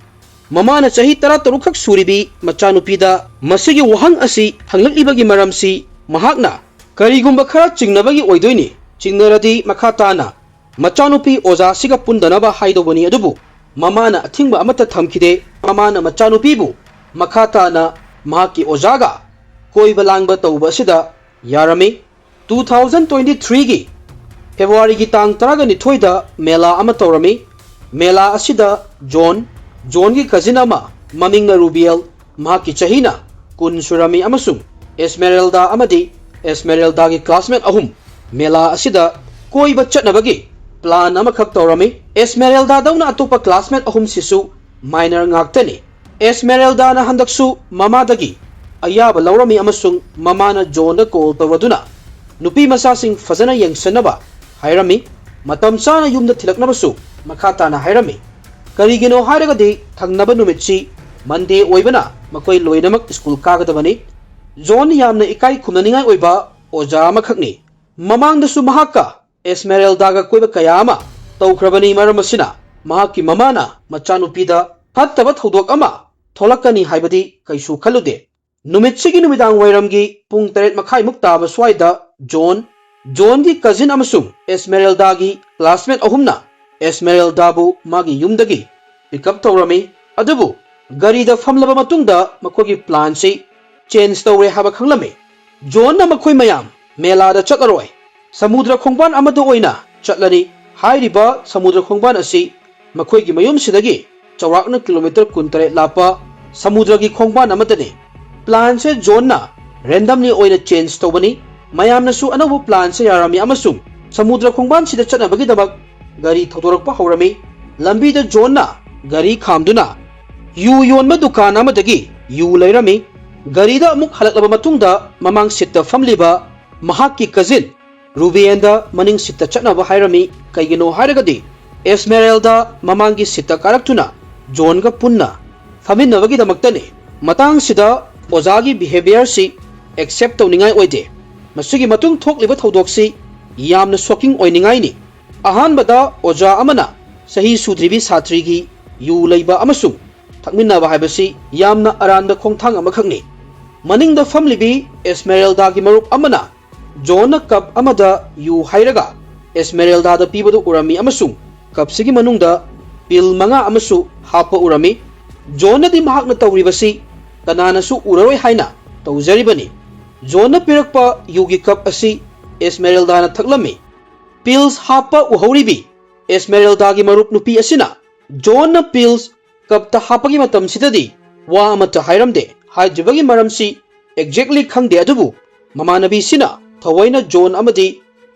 ꯃꯃꯥꯅ ꯆꯍꯤ ꯇꯔꯥ ꯇꯔꯨꯛ ꯈꯛ ꯁꯨꯔꯤꯕꯤ ꯃꯆꯥꯅꯨꯄꯤꯗ ꯃꯁꯤꯒꯤ ꯋꯥꯍꯪ ꯑꯁꯤ ꯍꯪꯂꯛꯂꯤꯕꯒꯤ ꯃꯔꯝꯁꯤ ꯃꯍꯥꯛꯅ ꯀꯔꯤꯒꯨꯝꯕ ꯈꯔ ꯆꯤꯡꯅꯕꯒꯤ ꯑꯣꯏꯗꯣꯏꯅꯤ꯫ ꯆꯤꯡꯅꯔꯗꯤ ꯃꯈꯥ ꯇꯥꯅ ꯃꯆꯥꯅꯨꯄꯤ ꯑꯣꯖꯥꯁꯤꯒ ꯄꯨꯟꯗꯅꯕ ꯍꯥꯏꯗꯧꯕꯅꯤ, ꯑꯗꯨꯕꯨ ꯃꯃꯥꯅ ꯑꯊꯤꯡꯕ ꯑꯃꯠꯇ ꯊꯝꯈꯤꯗꯦ꯫ ꯃꯃꯥꯅ ꯃꯆꯥꯅꯨꯄꯤꯕꯨ ꯃꯈꯥ ꯇꯥꯅ ꯃꯍꯥꯛꯀꯤ ꯑꯣꯖꯥꯒ ꯀꯣꯏꯕ ꯂꯥꯡꯕ ꯇꯧꯕ ꯑꯁꯤꯗ ꯌꯥꯔꯝꯃꯤ꯫ Two thousand twenty threeꯒꯤ Februaryꯒꯤ ꯇꯥꯡ ꯇꯔꯥꯒ ꯅꯤꯊꯣꯏꯗ ꯃꯦꯂꯥ ꯑꯃ ꯇꯧꯔꯝꯃꯤ꯫ ꯃꯦꯂꯥ ꯑꯁꯤꯗ ꯖꯣꯟ, ꯖꯣꯟꯒꯤ cousin ꯑꯃ, ꯃꯃꯤꯡꯅ ꯔꯨꯕꯤꯌꯦꯜ, ꯃꯍꯥꯛꯀꯤ ꯆꯍꯤꯅ ꯀꯨꯟ ꯁꯨꯔꯝꯃꯤ, ꯑꯃꯁꯨꯡ ꯑꯦꯁꯃꯦꯔꯦꯜꯗꯥ ꯑꯃꯗꯤ ꯑꯦꯁꯃꯦꯔꯦꯜꯗꯥꯒꯤ classmate ꯑꯍꯨꯝ ꯃꯦꯂꯥ ꯑꯁꯤꯗ ꯀꯣꯏꯕ ꯆꯠꯅꯕꯒꯤ plan ꯑꯃꯈꯛ ꯇꯧꯔꯝꯃꯤ꯫ ꯑꯦꯁꯃꯦꯔꯦꯜꯗꯥꯗꯧꯅ ꯑꯇꯣꯞꯄ classmate ꯑꯍꯨꯝꯁꯤꯁꯨ minor ꯉꯥꯛꯇꯅꯤ꯫ ꯑꯦꯁꯃꯦꯔꯦꯜꯗꯥꯅ ꯍꯟꯗꯛꯁꯨ ꯃꯃꯥꯗꯒꯤ ꯑꯌꯥꯕ ꯂꯧꯔꯝꯃꯤ ꯑꯃꯁꯨꯡ ꯃꯃꯥꯅ ꯖꯣꯟꯗ call ꯇꯧꯔꯗꯨꯅ ꯅꯨꯄꯤ ꯃꯆꯥꯁꯤꯡ ꯐꯖꯅ ꯌꯦꯡꯁꯤꯟꯅꯕ ꯍꯥꯏꯔꯝꯃꯤ꯫ ꯃꯇꯝ ꯆꯥꯅ ꯌꯨꯝꯗ ꯊꯤꯜꯂꯛꯅꯕꯁꯨ ꯃꯈꯥ ꯇꯥꯅ ꯍꯥꯏꯔꯝꯃꯤ꯫ ꯀꯔꯤꯒꯤꯅꯣ ꯍꯥꯏꯔꯒꯗꯤ ꯊꯪꯅꯕ ꯅꯨꯃꯤꯠꯁꯤ Monday ꯑꯣꯏꯕꯅ ꯃꯈꯣꯏ ꯂꯣꯏꯅꯃꯛ school ꯀꯥꯒꯗꯕꯅꯤ꯫ ꯖꯣꯟ ꯌꯥꯝꯅ ꯏꯀꯥꯏ ꯈꯨꯝꯅꯅꯤꯡꯉꯥꯏ ꯑꯣꯏꯕ ꯑꯣꯖꯥ ꯑꯃꯈꯛꯅꯤ꯫ ꯃꯃꯥꯡꯗꯁꯨ ꯃꯍꯥꯛꯀ ꯑꯦꯁꯃꯦꯔꯦꯜꯗꯥꯒ ꯀꯣꯏꯕ ꯀꯌꯥ ꯑꯃ ꯇꯧꯈ꯭ꯔꯕꯅꯤ, ꯃꯔꯝ ꯑꯁꯤꯅ ꯃꯍꯥꯛꯀꯤ ꯃꯃꯥꯅ ꯃꯆꯥꯅꯨꯄꯤꯗ ꯐꯠꯇꯕ ꯊꯧꯗꯣꯛ ꯑꯃ ꯊꯣꯛꯂꯛꯀꯅꯤ ꯍꯥꯏꯕꯗꯤ ꯀꯩꯁꯨ ꯈꯜꯂꯨꯗꯦ꯫ ꯅꯨꯃꯤꯠꯁꯤꯒꯤ ꯅꯨꯃꯤꯗꯥꯡ ꯋꯥꯏꯔꯝꯒꯤ ꯄꯨꯡ ꯇꯔꯦꯠ ꯃꯈꯥꯏꯃꯨꯛ ꯇꯥꯕ ꯁ꯭ꯋꯥꯏꯗ ꯖꯣꯟ, ꯖꯣꯟꯒꯤ cousin ꯑꯃꯁꯨꯡ ꯑꯦꯁꯃꯦꯔꯦꯜꯗꯥꯒꯤ classmate ꯑꯍꯨꯝꯅ ꯑꯦꯁꯃꯦꯔꯦꯜꯗꯥꯕꯨ ꯃꯥꯒꯤ ꯌꯨꯝꯗꯒꯤ pick up ꯇꯧꯔꯝꯃꯤ꯫ ꯑꯗꯨꯕꯨ ꯒꯥꯔꯤꯗ ꯐꯝꯂꯕ ꯃꯇꯨꯡꯗ ꯃꯈꯣꯏꯒꯤ ꯄ꯭ꯂꯥꯟꯁꯤ ꯆꯦꯟꯖ ꯇꯧꯔꯦ ꯍꯥꯏꯕ ꯈꯪꯂꯝꯃꯤ꯫ ꯖꯣꯟꯅ ꯃꯈꯣꯏ ꯃꯌꯥꯝ ꯃꯦꯂꯥꯗ ꯆꯠꯂꯔꯣꯏ, ꯁꯃꯨꯗ꯭ꯔ ꯈꯣꯡꯕꯥꯟ ꯑꯃꯗ ꯑꯣꯏꯅ ꯆꯠꯂꯅꯤ꯫ ꯍꯥꯏꯔꯤꯕ ꯁꯃꯨꯗ꯭ꯔ ꯈꯣꯡꯕꯥꯟ ꯑꯁꯤ ꯃꯈꯣꯏꯒꯤ ꯃꯌꯨꯝꯁꯤꯗꯒꯤ ꯆꯥꯎꯔꯥꯛꯅ ꯀꯤꯂꯣꯃꯤꯇꯔ ꯀꯨꯟꯇꯔꯦꯠ ꯂꯥꯞꯄ ꯁꯃꯨꯗ꯭ꯔꯒꯤ ꯈꯣꯡꯕꯥꯟ ꯑꯃꯗꯅꯤ꯫ ꯄ꯭ꯂꯥꯟꯁꯦ ꯖꯣꯟꯅ ꯔꯦꯟꯗꯝꯂꯤ ꯑꯣꯏꯅ ꯆꯦꯟꯖ ꯇꯧꯕꯅꯤ꯫ ꯃꯌꯥꯝꯅꯁꯨ ꯑꯅꯧꯕ ꯄ꯭ꯂꯥꯟꯁꯦ ꯌꯥꯔꯝꯃꯤ ꯑꯃꯁꯨꯡ ꯁꯃꯨꯗ꯭ꯔ ꯈꯣꯡꯕꯥꯟꯁꯤꯗ ꯆꯠꯅꯕꯒꯤꯗꯃꯛ ꯒꯥꯔꯤ ꯊꯧꯗꯣꯔꯛꯄ ꯍꯧꯔꯝꯃꯤ꯫ ꯂꯝꯕꯤꯗ ꯖꯣꯟꯅ ꯒꯥꯔꯤ ꯈꯥꯝꯗꯨꯅ ꯌꯨ ꯌꯣꯟꯕ ꯗꯨꯀꯥꯟ ꯑꯃꯗꯒꯤ ꯌꯨ ꯂꯩꯔꯝꯃꯤ꯫ ꯒꯥꯔꯤꯗ ꯑꯃꯨꯛ ꯍꯜꯂꯛꯂꯕ ꯃꯇꯨꯡꯗ ꯃꯃꯥꯡ ꯁꯤꯠꯇ ꯐꯝꯂꯤꯕ ꯃꯍꯥꯛꯀꯤ ꯀꯖꯤꯟ ꯔꯨꯕꯤꯌꯦꯟꯗ ꯃꯅꯤꯡ ꯁꯤꯠꯇ ꯆꯠꯅꯕ ꯍꯥꯏꯔꯝꯃꯤ꯫ ꯀꯩꯒꯤꯅꯣ ꯍꯥꯏꯔꯒꯗꯤ ꯑꯦꯁꯃꯦꯔꯦꯜꯗ ꯃꯃꯥꯡꯒꯤ ꯁꯤꯠꯇ ꯀꯥꯔꯛꯇꯨꯅ ꯖꯣꯟꯒ ꯄꯨꯟꯅ ꯐꯝꯃꯤꯟꯅꯕꯒꯤꯗꯃꯛꯇꯅꯤ꯫ ꯃꯇꯥꯡꯁꯤꯗ ꯑꯣꯖꯥꯒꯤ ꯕꯤꯍꯦꯕꯤꯌꯔꯁꯤ ꯑꯦꯛꯁꯦꯞ ꯇꯧꯅꯤꯡꯉꯥꯏ ꯑꯣꯏꯗꯦ꯫ ꯃꯁꯤꯒꯤ ꯃꯇꯨꯡ ꯊꯣꯛꯂꯤꯕ ꯊꯧꯗꯣꯛꯁꯤ ꯌꯥꯝꯅ ꯁꯣꯛꯀꯤꯡ ꯑꯣꯏꯅꯤꯡꯉꯥꯏꯅꯤ꯫ ꯑꯍꯥꯟꯕꯗ ꯑꯣꯖꯥ ꯑꯃꯅ ꯆꯍꯤ ꯁꯨꯗ꯭ꯔꯤꯕꯤ ꯁꯥꯇ꯭ꯔꯤꯒꯤ ꯌꯨ ꯂꯩꯕ ꯑꯃꯁꯨꯡ ꯊꯛꯃꯤꯟꯅꯕ ꯍꯥꯏꯕꯁꯤ ꯌꯥꯝꯅ ꯑꯔꯥꯟꯕ ꯈꯣꯡꯊꯥꯡ ꯑꯃꯈꯛꯅꯤ꯫ ꯃꯅꯤꯡꯗ ꯐꯝꯂꯤꯕꯤ ꯑꯦꯁꯃꯦꯔꯦꯜꯗꯥꯒꯤ ꯃꯔꯨꯞ ꯑꯃꯅ ꯖꯣꯟꯅ ꯀꯞ ꯑꯃꯗ ꯌꯨ ꯍꯩꯔꯒ ꯑꯦꯁꯃꯦꯔꯦꯜꯗꯥꯗ ꯄꯤꯕꯗꯨ ꯎꯔꯝꯃꯤ ꯑꯃꯁꯨꯡ ꯀꯞꯁꯤꯒꯤ ꯃꯅꯨꯡꯗ ꯄꯤꯜ ꯃꯉꯥ ꯑꯃꯁꯨ ꯍꯥꯞꯄ ꯎꯔꯝꯃꯤ꯫ ꯖꯣꯟꯅꯗꯤ ꯃꯍꯥꯛꯅ ꯇꯧꯔꯤꯕꯁꯤ ꯀꯅꯥꯅꯁꯨ ꯎꯔꯔꯣꯏ ꯍꯥꯏꯅ ꯇꯧꯖꯔꯤꯕꯅꯤ꯫ ꯖꯣꯟꯅ ꯄꯤꯔꯛꯄ ꯌꯨꯒꯤ ꯀꯞ ꯑꯁꯤ ꯑꯦꯁꯃꯦꯔꯦꯜꯗꯥꯅ ꯊꯛꯂꯝꯃꯤ꯫ ꯄꯤꯜꯁ ꯍꯥꯞꯄ ꯎꯍꯧꯔꯤꯕꯤ ꯑꯦꯁꯃꯦꯔꯦꯜꯗꯥꯒꯤ ꯃꯔꯨꯞ ꯅꯨꯄꯤ ꯑꯁꯤꯅ ꯖꯣꯟꯅ ꯄꯤꯜꯁ ꯀꯞꯇ ꯍꯥꯞꯄꯒꯤ ꯃꯇꯝꯁꯤꯗꯗꯤ ꯋꯥ ꯑꯃꯠꯇ ꯍꯥꯏꯔꯝꯗꯦ꯫ ꯍꯥꯏꯗ꯭ꯔꯤꯕꯒꯤ ꯃꯔꯝꯁꯤ ꯑꯦꯛꯖꯦꯛꯂꯤ ꯈꯪꯗꯦ, ꯑꯗꯨꯕꯨ ꯃꯃꯥꯟꯅꯕꯤꯁꯤꯅ ꯊꯑꯣꯏꯅ ꯖꯣꯟ ꯑꯃꯗꯤ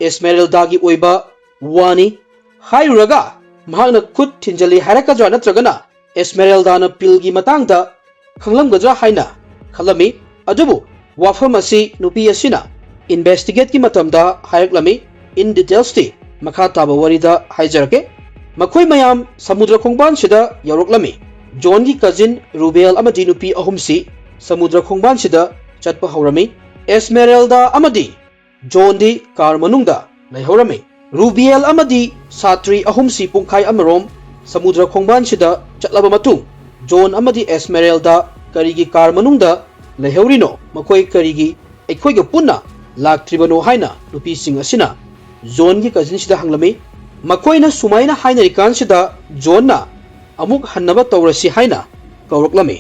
ꯑꯦꯁꯃꯦꯔꯦꯜꯗꯥꯒꯤ ꯑꯣꯏꯕ ꯋꯥꯅꯤ ꯍꯥꯏꯔꯨꯔꯒ ꯃꯍꯥꯛꯅ ꯈꯨꯠ ꯊꯤꯟꯖꯜꯂꯤ ꯍꯥꯏꯔꯛꯀꯗ꯭ꯔꯥ ꯅꯠꯇ꯭ꯔꯒꯅ ꯑꯦꯁꯃꯦꯔꯦꯜꯗꯥꯅ ꯄꯤꯜꯒꯤ ꯃꯇꯥꯡꯗ ꯈꯪꯂꯝꯒꯗ꯭ꯔꯥ ꯍꯥꯏꯅ ꯈꯜꯂꯝꯃꯤ꯫ ꯑꯗꯨꯕꯨ ꯋꯥꯐꯝ ꯑꯁꯤ ꯅꯨꯄꯤ ꯑꯁꯤꯅ ꯏꯟꯚꯦꯁꯇꯤꯒꯦꯠꯀꯤ ꯃꯇꯝꯗ ꯍꯥꯏꯔꯛꯂꯝꯃꯤ꯫ ꯏꯟ ꯗꯤꯇꯦꯜꯁꯇꯤ ꯃꯈꯥ ꯇꯥꯕ ꯋꯥꯔꯤꯗ ꯍꯥꯏꯖꯔꯛꯀꯦ꯫ ꯃꯈꯣꯏ ꯃꯌꯥꯝ ꯁꯃꯨꯗ꯭ꯔ ꯈꯣꯡꯕꯥꯟꯁꯤꯗ ꯌꯧꯔꯛꯂꯝꯃꯤ꯫ ꯖꯣꯟꯒꯤ ꯀꯖꯤꯟ ꯔꯨꯕꯦꯜ ꯑꯃꯗꯤ ꯅꯨꯄꯤ ꯑꯍꯨꯝꯁꯤ ꯁꯃꯨꯗ꯭ꯔ ꯈꯣꯡꯕꯥꯟꯁꯤꯗ ꯆꯠꯄ ꯍꯧꯔꯝꯃꯤ꯫ ꯑꯦꯁꯃꯦꯔꯦꯜꯗꯥ ꯑꯃꯗꯤ ꯖꯣꯟꯗꯤ ꯀꯥꯔ ꯃꯅꯨꯡꯗ ꯂꯩꯍꯧꯔꯝꯃꯤ꯫ ꯔꯨꯕꯤꯌꯦꯜ ꯑꯃꯗꯤ ꯁꯥꯇ꯭ꯔꯤ ꯑꯍꯨꯝꯁꯤ ꯄꯨꯡꯈꯥꯏ ꯑꯃꯔꯣꯝ ꯁꯃꯨꯗ꯭ꯔ ꯈꯣꯡꯕꯥꯟꯁꯤꯗ ꯆꯠꯂꯕ ꯃꯇꯨꯡ, ꯖꯣꯟ ꯑꯃꯗꯤ ꯑꯦꯁꯃꯦꯔꯦꯜꯗꯥ ꯀꯔꯤꯒꯤ ꯀꯥꯔ ꯃꯅꯨꯡꯗ ꯂꯩꯍꯧꯔꯤꯅꯣ? ꯃꯈꯣꯏ ꯀꯔꯤꯒꯤ ꯑꯩꯈꯣꯏꯒ ꯄꯨꯟꯅ ꯂꯥꯛꯇ꯭ꯔꯤꯕꯅꯣ ꯍꯥꯏꯅ ꯅꯨꯄꯤꯁꯤꯡ ꯑꯁꯤꯅ ꯖꯣꯟꯒꯤ ꯀꯖꯤꯟꯁꯤꯗ ꯍꯪꯂꯝꯃꯤ꯫ ꯃꯈꯣꯏꯅ ꯁꯨꯃꯥꯏꯅ ꯍꯥꯏꯅꯔꯤꯀꯥꯟꯁꯤꯗ ꯖꯣꯟꯅ ꯑꯃꯨꯛ ꯍꯟꯅꯕ ꯇꯧꯔꯁꯤ ꯍꯥꯏꯅ ꯀꯧꯔꯛꯂꯝꯃꯤ꯫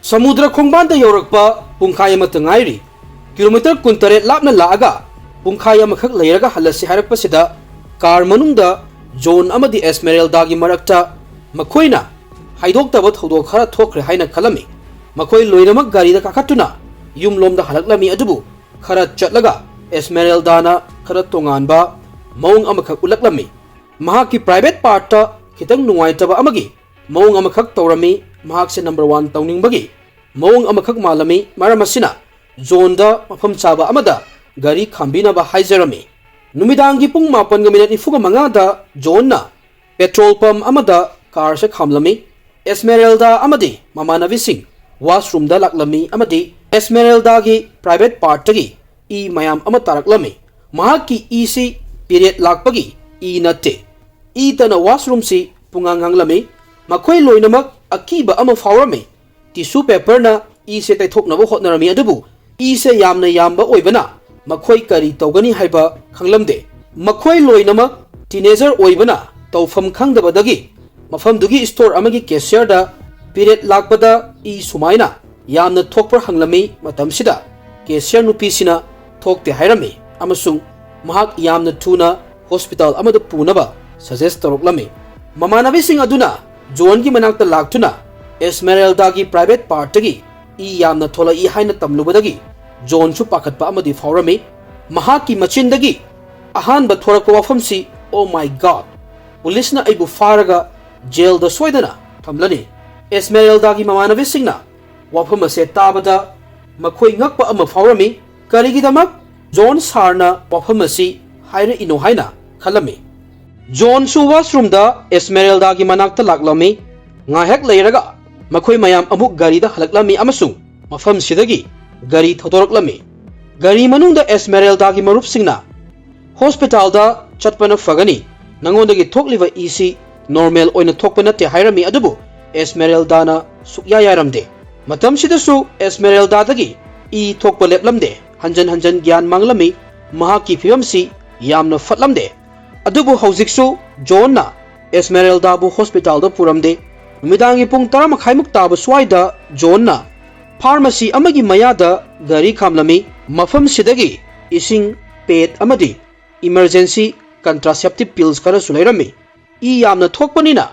ꯁꯃꯨꯗ꯭ꯔ ꯈꯣꯡꯕꯥꯟꯗ ꯌꯧꯔꯛꯄ ꯄꯨꯡꯈꯥꯏ ꯑꯃꯇ ꯉꯥꯏꯔꯤ, ꯀꯤꯂꯣꯃꯤꯇꯔ ꯀꯨꯟꯇꯔꯦꯠ ꯂꯥꯞꯅ ꯂꯥꯛꯑꯒ ꯄꯨꯡꯈꯥꯏ ꯑꯃꯈꯛ ꯂꯩꯔꯒ ꯍꯜꯂꯁꯤ ꯍꯥꯏꯔꯛꯄꯁꯤꯗ, ꯀꯥꯔ ꯃꯅꯨꯡꯗ ꯖꯣꯟ ꯑꯃꯗꯤ ꯑꯦꯁꯃꯦꯔꯦꯜꯗꯥꯒꯤ ꯃꯔꯛꯇ ꯃꯈꯣꯏꯅ ꯍꯥꯏꯗꯣꯛꯇꯕ ꯊꯧꯗꯣꯛ ꯈꯔ ꯊꯣꯛꯈ꯭ꯔꯦ ꯍꯥꯏꯅ ꯈꯜꯂꯝꯃꯤ꯫ ꯃꯈꯣꯏ ꯂꯣꯏꯅꯃꯛ ꯒꯥꯔꯤꯗ ꯀꯥꯈꯠꯇꯨꯅ ꯌꯨꯝꯂꯣꯝꯗ ꯍꯜꯂꯛꯂꯝꯃꯤ, ꯑꯗꯨꯕꯨ ꯈꯔ ꯆꯠꯂꯒ ꯑꯦꯁꯃꯦꯔꯦꯜꯗꯥꯅ ꯈꯔ ꯇꯣꯉꯥꯟꯕ ꯃꯑꯣꯡ ꯑꯃꯈꯛ ꯎꯠꯂꯛꯂꯝꯃꯤ꯫ ꯃꯍꯥꯛꯀꯤ ꯄ꯭ꯔꯥꯏꯚꯦꯠ ꯄꯥꯔꯠꯇ ꯈꯤꯇꯪ ꯅꯨꯡꯉꯥꯏꯇꯕ ꯑꯃꯒꯤ ꯃꯑꯣꯡ ꯑꯃꯈꯛ ꯇꯧꯔꯝꯃꯤ꯫ ꯃꯍꯥꯛꯁꯦ ꯅꯝꯕꯔ ꯋꯥꯟ ꯇꯧꯅꯤꯡꯕꯒꯤ ꯃꯑꯣꯡ ꯑꯃꯈꯛ ꯃꯥꯜꯂꯝꯃꯤ꯫ ꯃꯔꯝ ꯑꯁꯤꯅ ꯖꯣꯟꯗ ꯃꯐꯝ ꯆꯥꯕ ꯑꯃꯗ ꯒꯥꯔꯤ ꯈꯥꯝꯕꯤꯅꯕ ꯍꯥꯏꯖꯔꯝꯃꯤ꯫ ꯅꯨꯃꯤꯗꯥꯡꯒꯤ ꯄꯨꯡ ꯃꯥꯄꯟꯒ ꯃꯤꯅꯠ ꯅꯤꯐꯨꯒ ꯃꯉꯥꯗ ꯖꯣꯟꯅ ꯄꯦꯇ꯭ꯔꯣꯜ ꯄꯝ ꯑꯃꯗ ꯀꯥꯔꯁꯦ ꯈꯥꯝꯂꯝꯃꯤ꯫ ꯑꯦꯁꯃꯦꯔꯦꯜꯗꯥ ꯑꯃꯗꯤ ꯃꯃꯥꯟꯅꯕꯤꯁꯤꯡ ꯋꯥꯁꯔꯨꯝꯗ ꯂꯥꯛꯂꯝꯃꯤ ꯑꯃꯗꯤ ꯑꯦꯁꯃꯦꯔꯦꯜꯗꯥꯒꯤ ꯄ꯭ꯔꯥꯏꯚꯦꯠ ꯄꯥꯔꯠꯇꯒꯤ ꯏ ꯃꯌꯥꯝ ꯑꯃ ꯇꯥꯔꯛꯂꯝꯃꯤ꯫ ꯃꯍꯥꯛꯀꯤ ꯏꯁꯤ ꯄꯤꯔꯦꯠ ꯂꯥꯛꯄꯒꯤ ꯏ ꯅꯠꯇꯦ꯫ ꯏ ꯇꯅ ꯋꯥꯁꯔꯨꯝꯁꯤ ꯄꯨꯡꯉꯥꯡ ꯉꯥꯡꯂꯝꯃꯤ꯫ ꯃꯈꯣꯏ ꯂꯣꯏꯅꯃꯛ ꯑꯀꯤꯕ ꯑꯃ ꯐꯥꯎꯔꯝꯃꯤ꯫ ꯇꯤꯁꯨ ꯄꯦꯄꯔꯅ ꯏꯁꯦ ꯇꯩꯊꯣꯛꯅꯕ ꯍꯣꯠꯅꯔꯝꯃꯤ, ꯑꯗꯨꯕꯨ ꯏꯁꯦ ꯌꯥꯝꯅ ꯌꯥꯝꯕ ꯑꯣꯏꯕꯅ ꯃꯈꯣꯏ ꯀꯔꯤ ꯇꯧꯒꯅꯤ ꯍꯥꯏꯕ ꯈꯪꯂꯝꯗꯦ꯫ ꯃꯈꯣꯏ ꯂꯣꯏꯅꯃꯛ ꯇꯤꯅꯦꯖꯔ ꯑꯣꯏꯕꯅ ꯇꯧꯐꯝ ꯈꯪꯗꯕꯗꯒꯤ ꯃꯐꯝꯗꯨꯒꯤ ꯁ꯭ꯇꯣꯔ ꯑꯃꯒꯤ ꯀꯦꯁꯤꯌꯔꯗ ꯄꯤꯔꯦꯠ ꯂꯥꯛꯄꯗ ꯏ ꯁꯨꯃꯥꯏꯅ ꯌꯥꯝꯅ ꯊꯣꯛꯄ꯭ꯔꯥ ꯍꯪꯂꯝꯃꯤ꯫ ꯃꯇꯝꯁꯤꯗ ꯀꯦꯁꯤꯌꯔ ꯅꯨꯄꯤꯁꯤꯅ ꯊꯣꯛꯇꯦ ꯍꯥꯏꯔꯝꯃꯤ ꯑꯃꯁꯨꯡ ꯃꯍꯥꯛ ꯌꯥꯝꯅ ꯊꯨꯅ ꯍꯣꯁꯄꯤꯇꯥꯜ ꯑꯃꯗ ꯄꯨꯅꯕ ꯁꯖꯦꯁ ꯇꯧꯔꯛꯂꯝꯃꯤ꯫ ꯃꯃꯥꯟꯅꯕꯤꯁꯤꯡ ꯑꯗꯨꯅ ꯖꯣꯟꯒꯤ ꯃꯅꯥꯛꯇ ꯂꯥꯛꯇꯨꯅ ꯑꯦꯁꯃꯦꯔꯦꯜꯗꯥꯒꯤ ꯄ꯭ꯔꯥꯏꯚꯦꯠ ꯄꯥꯔꯠꯇꯒꯤ ꯏ ꯌꯥꯝꯅ ꯊꯣꯛꯂꯛꯏ ꯍꯥꯏꯅ ꯇꯝꯂꯨꯕꯗꯒꯤ ꯖꯣꯟꯁꯨ ꯄꯥꯈꯠꯄ ꯑꯃꯗꯤ ꯐꯥꯎꯔꯝꯃꯤ꯫ ꯃꯍꯥꯛꯀꯤ ꯃꯆꯤꯟꯗꯒꯤ ꯑꯍꯥꯟꯕ ꯊꯣꯔꯛꯄ ꯋꯥꯐꯝꯁꯤ, "Oh my God! ꯄꯨꯂꯤꯁꯅ ꯑꯩꯕꯨ ꯐꯥꯔꯒ ꯖꯦꯜꯗ ꯁꯣꯏꯗꯅ ꯊꯝꯂꯅꯤ!" ꯑꯦꯁꯃꯦꯔꯦꯜꯗꯥꯒꯤ ꯃꯃꯥꯟꯅꯕꯤꯁꯤꯡꯅ ꯋꯥꯐꯝ ꯑꯁꯦ ꯇꯥꯕꯗ ꯃꯈꯣꯏ ꯉꯛꯄ ꯑꯃ ꯐꯥꯎꯔꯝꯃꯤ꯫ ꯀꯔꯤꯒꯤꯗꯃꯛ ꯖꯣꯟ ꯁꯥꯔꯅ ꯋꯥꯐꯝ ꯑꯁꯤ ꯍꯥꯏꯔꯛꯏꯅꯣ ꯍꯥꯏꯅ ꯈꯜꯂꯝꯃꯤ꯫ ꯖꯣꯟꯁꯨ ꯋꯥꯁꯔꯨꯝꯗ ꯑꯦꯁꯃꯦꯔꯦꯜꯗꯥꯒꯤ ꯃꯅꯥꯛꯇ ꯂꯥꯛꯂꯝꯃꯤ꯫ ꯉꯥꯏꯍꯥꯛ ꯂꯩꯔꯒ ꯃꯈꯣꯏ ꯃꯌꯥꯝ ꯑꯃꯨꯛ ꯒꯥꯔꯤꯗ ꯍꯜꯂꯛꯂꯝꯃꯤ ꯑꯃꯁꯨꯡ ꯃꯐꯝꯁꯤꯗꯒꯤ ꯒꯥꯔꯤ ꯊꯧꯗꯣꯔꯛꯂꯝꯃꯤ꯫ ꯒꯥꯔꯤ ꯃꯅꯨꯡꯗ ꯑꯦꯁꯃꯦꯔꯦꯜꯗꯥꯒꯤ ꯃꯔꯨꯞꯁꯤꯡꯅ, "ꯍꯣꯁꯄꯤꯇꯥꯜꯗ ꯆꯠꯄꯅ ꯐꯒꯅꯤ, ꯅꯉꯣꯟꯗꯒꯤ ꯊꯣꯛꯂꯤꯕ ꯏꯁꯤ ꯅꯣꯔꯃꯦꯜ ꯑꯣꯏꯅ ꯊꯣꯛꯄ ꯅꯠꯇꯦ" ꯍꯥꯏꯔꯝꯃꯤ, ꯑꯗꯨꯕꯨ ꯑꯦꯁꯃꯦꯔꯦꯜꯗꯥꯅ ꯁꯨꯛꯌꯥ ꯌꯥꯔꯝꯗꯦ꯫ ꯃꯇꯝꯁꯤꯗꯁꯨ ꯑꯦꯁꯃꯦꯔꯦꯜꯗꯥꯗꯒꯤ ꯏ ꯊꯣꯛꯄ ꯂꯦꯞꯂꯝꯗꯦ꯫ ꯍꯟꯖꯟ ꯍꯟꯖꯟ ꯒ꯭ꯌꯥꯟ ꯃꯥꯡꯂꯝꯃꯤ꯫ ꯃꯍꯥꯛꯀꯤ ꯐꯤꯕꯝꯁꯤ ꯌꯥꯝꯅ ꯐꯠꯂꯝꯗꯦ꯫ ꯑꯗꯨꯕꯨ ꯍꯧꯖꯤꯛꯁꯨ ꯖꯣꯟꯅ ꯑꯦꯁꯃꯦꯔꯦꯜꯗꯥꯕꯨ ꯍꯣꯁꯄꯤꯇꯥꯜꯗ ꯄꯨꯔꯝꯗꯦ꯫ ꯅꯨꯃꯤꯗꯥꯡꯒꯤ ꯄꯨꯡ ꯇꯔꯥ ꯃꯈꯥꯏꯃꯨꯛ ꯇꯥꯕ ꯁ꯭ꯋꯥꯏꯗ ꯖꯣꯟꯅ ꯐꯥꯔꯃꯥꯁꯤ ꯑꯃꯒꯤ ꯃꯌꯥꯗ ꯒꯥꯔꯤ ꯈꯥꯝꯂꯝꯃꯤ꯫ ꯃꯐꯝꯁꯤꯗꯒꯤ ꯏꯁꯤꯡ, ꯄꯦꯠ ꯑꯃꯗꯤ ꯏꯃꯔꯖꯦꯟꯁꯤ ꯀꯟꯇ꯭ꯔꯥꯁꯦꯞꯇꯤꯞ ꯄꯤꯜꯁ ꯈꯔꯁꯨ ꯂꯩꯔꯝꯃꯤ꯫ ꯏ ꯌꯥꯝꯅ ꯊꯣꯛꯄꯅꯤꯅ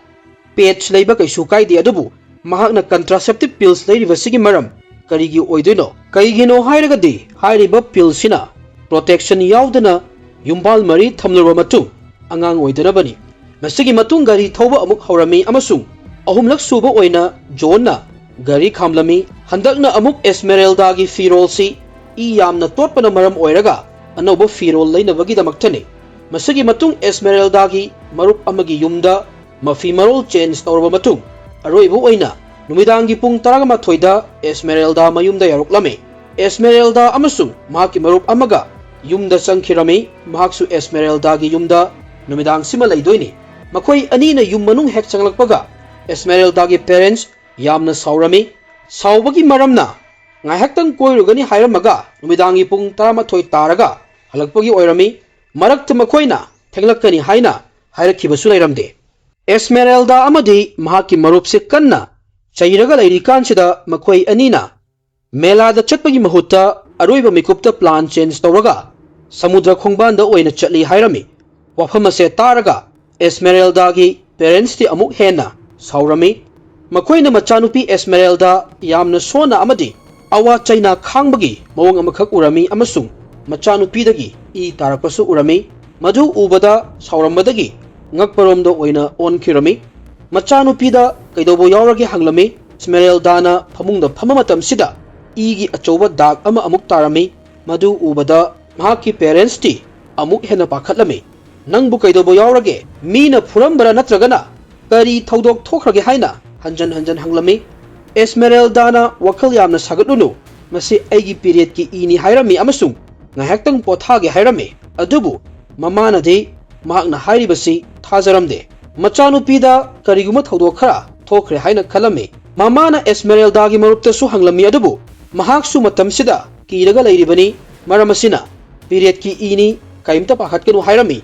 ꯄꯦꯠꯁ ꯂꯩꯕ ꯀꯩꯁꯨ ꯀꯥꯏꯗꯦ, ꯑꯗꯨꯕꯨ ꯃꯍꯥꯛꯅ ꯀꯟꯇ꯭ꯔꯥꯁꯦꯞꯇꯤꯞ ꯄꯤꯜꯁ ꯂꯩꯔꯤꯕꯁꯤꯒꯤ ꯃꯔꯝ ꯀꯔꯤꯒꯤ ꯑꯣꯏꯗꯣꯏꯅꯣ? ꯀꯩꯒꯤꯅꯣ ꯍꯥꯏꯔꯒꯗꯤ ꯍꯥꯏꯔꯤꯕ ꯄꯤꯜꯁꯤꯅ ꯄ꯭ꯔꯣꯇꯦꯛꯁꯟ ꯌꯥꯎꯗꯅ ꯌꯨꯝꯕꯥꯜ ꯃꯔꯤ ꯊꯝꯂꯨꯔꯕ ꯃꯇꯨꯡ ꯑꯉꯥꯡ ꯑꯣꯏꯗꯅꯕꯅꯤ꯫ ꯃꯁꯤꯒꯤ ꯃꯇꯨꯡ ꯒꯥꯔꯤ ꯊꯧꯕ ꯑꯃꯨꯛ ꯍꯧꯔꯝꯃꯤ ꯑꯃꯁꯨꯡ ꯑꯍꯨꯝꯂꯛ ꯁꯨꯕ ꯑꯣꯏꯅ ꯖꯣꯟꯅ ꯒꯥꯔꯤ ꯈꯥꯝꯂꯝꯃꯤ꯫ ꯍꯟꯗꯛꯅ ꯑꯃꯨꯛ ꯑꯦꯁꯃꯦꯔꯦꯜꯗꯥꯒꯤ ꯐꯤꯔꯣꯜꯁꯤ ꯏ ꯌꯥꯝꯅ ꯇꯣꯠꯄꯅ ꯃꯔꯝ ꯑꯣꯏꯔꯒ ꯑꯅꯧꯕ ꯐꯤꯔꯣꯜ ꯂꯩꯅꯕꯒꯤꯗꯃꯛꯇꯅꯤ꯫ ꯃꯁꯤꯒꯤ ꯃꯇꯨꯡ ꯑꯦꯁꯃꯦꯔꯦꯜꯗꯥꯒꯤ ꯃꯔꯨꯞ ꯑꯃꯒꯤ ꯌꯨꯝꯗ ꯃꯐꯤ ꯃꯔꯣꯜ ꯆꯦꯟꯖ ꯇꯧꯔꯕ ꯃꯇꯨꯡ ꯑꯔꯣꯏꯕ ꯑꯣꯏꯅ ꯅꯨꯃꯤꯗꯥꯡꯒꯤ ꯄꯨꯡ ꯇꯔꯥꯃꯥꯊꯣꯏꯗ ꯑꯦꯁꯃꯦꯔꯦꯜꯗꯥ ꯃꯌꯨꯝꯗ ꯌꯧꯔꯛꯂꯝꯃꯤ꯫ ꯑꯦꯁꯃꯦꯔꯦꯜꯗꯥ ꯑꯃꯁꯨꯡ ꯃꯍꯥꯛꯀꯤ ꯃꯔꯨꯞ ꯑꯃꯒ ꯌꯨꯝꯗ ꯆꯪꯈꯤꯔꯝꯃꯤ꯫ ꯃꯍꯥꯛꯁꯨ ꯑꯦꯁꯃꯦꯔꯦꯜꯗꯥꯒꯤ ꯌꯨꯝꯗ ꯅꯨꯃꯤꯗꯥꯡꯁꯤꯃ ꯂꯩꯗꯣꯏꯅꯤ꯫ ꯃꯈꯣꯏ ꯑꯅꯤꯅ ꯌꯨꯝ ꯃꯅꯨꯡ ꯍꯦꯛ ꯆꯪꯂꯛꯄꯒ ꯑꯦꯁꯃꯦꯔꯦꯜꯗꯥꯒꯤ ꯄꯦꯔꯦꯟꯁ ꯌꯥꯝꯅ ꯁꯥꯎꯔꯝꯃꯤ꯫ ꯁꯥꯎꯕꯒꯤ ꯃꯔꯝꯅ ꯉꯥꯏꯍꯥꯛꯇꯪ ꯀꯣꯏꯔꯨꯒꯅꯤ ꯍꯥꯏꯔꯝꯃꯒ ꯅꯨꯃꯤꯗꯥꯡꯒꯤ ꯄꯨꯡ ꯇꯔꯥꯃꯥꯊꯣꯏ ꯇꯥꯔꯒ ꯍꯜꯂꯛꯄꯒꯤ ꯑꯣꯏꯔꯝꯃꯤ꯫ ꯃꯔꯛꯇ ꯃꯈꯣꯏꯅ ꯊꯦꯡꯂꯛꯀꯅꯤ ꯍꯥꯏꯅ ꯍꯥꯏꯔꯛꯈꯤꯕꯁꯨ ꯂꯩꯔꯝꯗꯦ꯫ ꯑꯦꯁꯃꯦꯔꯦꯜꯗꯥ ꯑꯃꯗꯤ ꯃꯍꯥꯛꯀꯤ ꯃꯔꯨꯞꯁꯦ ꯀꯟꯅ ꯆꯩꯔꯒ ꯂꯩꯔꯤꯀꯥꯟꯁꯤꯗ ꯃꯈꯣꯏ ꯑꯅꯤꯅ ꯃꯦꯂꯥꯗ ꯆꯠꯄꯒꯤ ꯃꯍꯨꯠꯇ ꯑꯔꯣꯏꯕ ꯃꯤꯀꯨꯞꯇ ꯄ꯭ꯂꯥꯟ ꯆꯦꯟꯖ ꯇꯧꯔꯒ ꯁꯃꯨꯗ꯭ꯔ ꯈꯣꯡꯕꯥꯟꯗ ꯑꯣꯏꯅ ꯆꯠꯂꯤ ꯍꯥꯏꯔꯝꯃꯤ꯫ ꯋꯥꯐꯝ ꯑꯁꯦ ꯇꯥꯔꯒ ꯑꯦꯁꯃꯦꯔꯦꯜꯗꯥꯒꯤ ꯄꯦꯔꯦꯟꯁꯇꯤ ꯑꯃꯨꯛ ꯍꯦꯟꯅ ꯁꯥꯎꯔꯝꯃꯤ꯫ ꯃꯈꯣꯏꯅ ꯃꯆꯥꯅꯨꯄꯤ ꯑꯦꯁꯃꯦꯔꯦꯜꯗꯥ ꯌꯥꯝꯅ ꯁꯣꯟꯅ ꯑꯃꯗꯤ ꯑꯋꯥ ꯆꯩꯅꯥ ꯈꯥꯡꯕꯒꯤ ꯃꯑꯣꯡ ꯑꯃꯈꯛ ꯎꯔꯝꯃꯤ ꯑꯃꯁꯨꯡ ꯃꯆꯥꯅꯨꯄꯤꯗꯒꯤ ꯏ ꯇꯥꯔꯛꯄꯁꯨ ꯎꯔꯝꯃꯤ꯫ ꯃꯗꯨ ꯎꯕꯗ ꯁꯥꯎꯔꯝꯕꯗꯒꯤ ꯉꯛꯄꯔꯣꯝꯗ ꯑꯣꯏꯅ ꯑꯣꯟꯈꯤꯔꯝꯃꯤ꯫ ꯃꯆꯥꯅꯨꯄꯤꯗ ꯀꯩꯗꯧꯕ ꯌꯥꯎꯔꯒꯦ ꯍꯪꯂꯝꯃꯤ꯫ ꯑꯦꯁꯃꯦꯔꯦꯜꯗꯥꯅ ꯐꯃꯨꯡꯗ ꯐꯝꯕ ꯃꯇꯝꯁꯤꯗ ꯏꯒꯤ ꯑꯆꯧꯕ ꯗꯥꯛ ꯑꯃ ꯑꯃꯨꯛ ꯇꯥꯔꯝꯃꯤ꯫ ꯃꯗꯨ ꯎꯕꯗ ꯃꯍꯥꯛꯀꯤ ꯄꯦꯔꯦꯟꯁꯇꯤ ꯑꯃꯨꯛ ꯍꯦꯟꯅ ꯄꯥꯈꯠꯂꯝꯃꯤ꯫ "ꯅꯪꯕꯨ ꯀꯩꯗꯧꯕ ꯌꯥꯎꯔꯒꯦ? ꯃꯤꯅ ꯐꯨꯔꯝꯕꯔꯥ ꯅꯠꯇ꯭ꯔꯒꯅ ꯀꯔꯤ ꯊꯧꯗꯣꯛ ꯊꯣꯛꯈ꯭ꯔꯒꯦ?" ꯍꯥꯏꯅ ꯍꯟꯖꯟ ꯍꯟꯖꯟ ꯍꯪꯂꯝꯃꯤ꯫ ꯑꯦꯁꯃꯦꯔꯦꯜꯗꯥꯅ "ꯋꯥꯈꯜ ꯌꯥꯝꯅ ꯁꯥꯒꯠꯂꯨꯅꯨ, ꯃꯁꯤ ꯑꯩꯒꯤ ꯄꯤꯔꯤꯌꯗꯀꯤ ꯏꯅꯤ" ꯍꯥꯏꯔꯝꯃꯤ ꯑꯃꯁꯨꯡ ꯉꯥꯏꯍꯥꯛꯇꯪ ꯄꯣꯊꯥꯒꯦ ꯍꯥꯏꯔꯝꯃꯤ꯫ ꯑꯗꯨꯕꯨ ꯃꯃꯥꯅꯗꯤ ꯃꯍꯥꯛꯅ ꯍꯥꯏꯔꯤꯕꯁꯤ ꯊꯥꯖꯔꯝꯗꯦ꯫ ꯃꯆꯥꯅꯨꯄꯤꯗ ꯀꯔꯤꯒꯨꯝꯕ ꯊꯧꯗꯣꯛ ꯈꯔ ꯊꯣꯛꯈ꯭ꯔꯦ ꯍꯥꯏꯅ ꯈꯜꯂꯝꯃꯤ꯫ ꯃꯃꯥꯅ ꯑꯦꯁꯃꯦꯔꯦꯜꯗꯥꯒꯤ ꯃꯔꯨꯞꯇꯁꯨ ꯍꯪꯂꯝꯃꯤ, ꯑꯗꯨꯕꯨ ꯃꯍꯥꯛꯁꯨ ꯃꯇꯝꯁꯤꯗ ꯀꯤꯔꯒ ꯂꯩꯔꯤꯕꯅꯤ꯫ ꯃꯔꯝ ꯑꯁꯤꯅ ꯄꯤꯔꯤꯌꯗꯀꯤ ꯏꯅꯤ, ꯀꯔꯤꯝꯇ ꯄꯥꯈꯠꯀꯅꯨ ꯍꯥꯏꯔꯝꯃꯤ꯫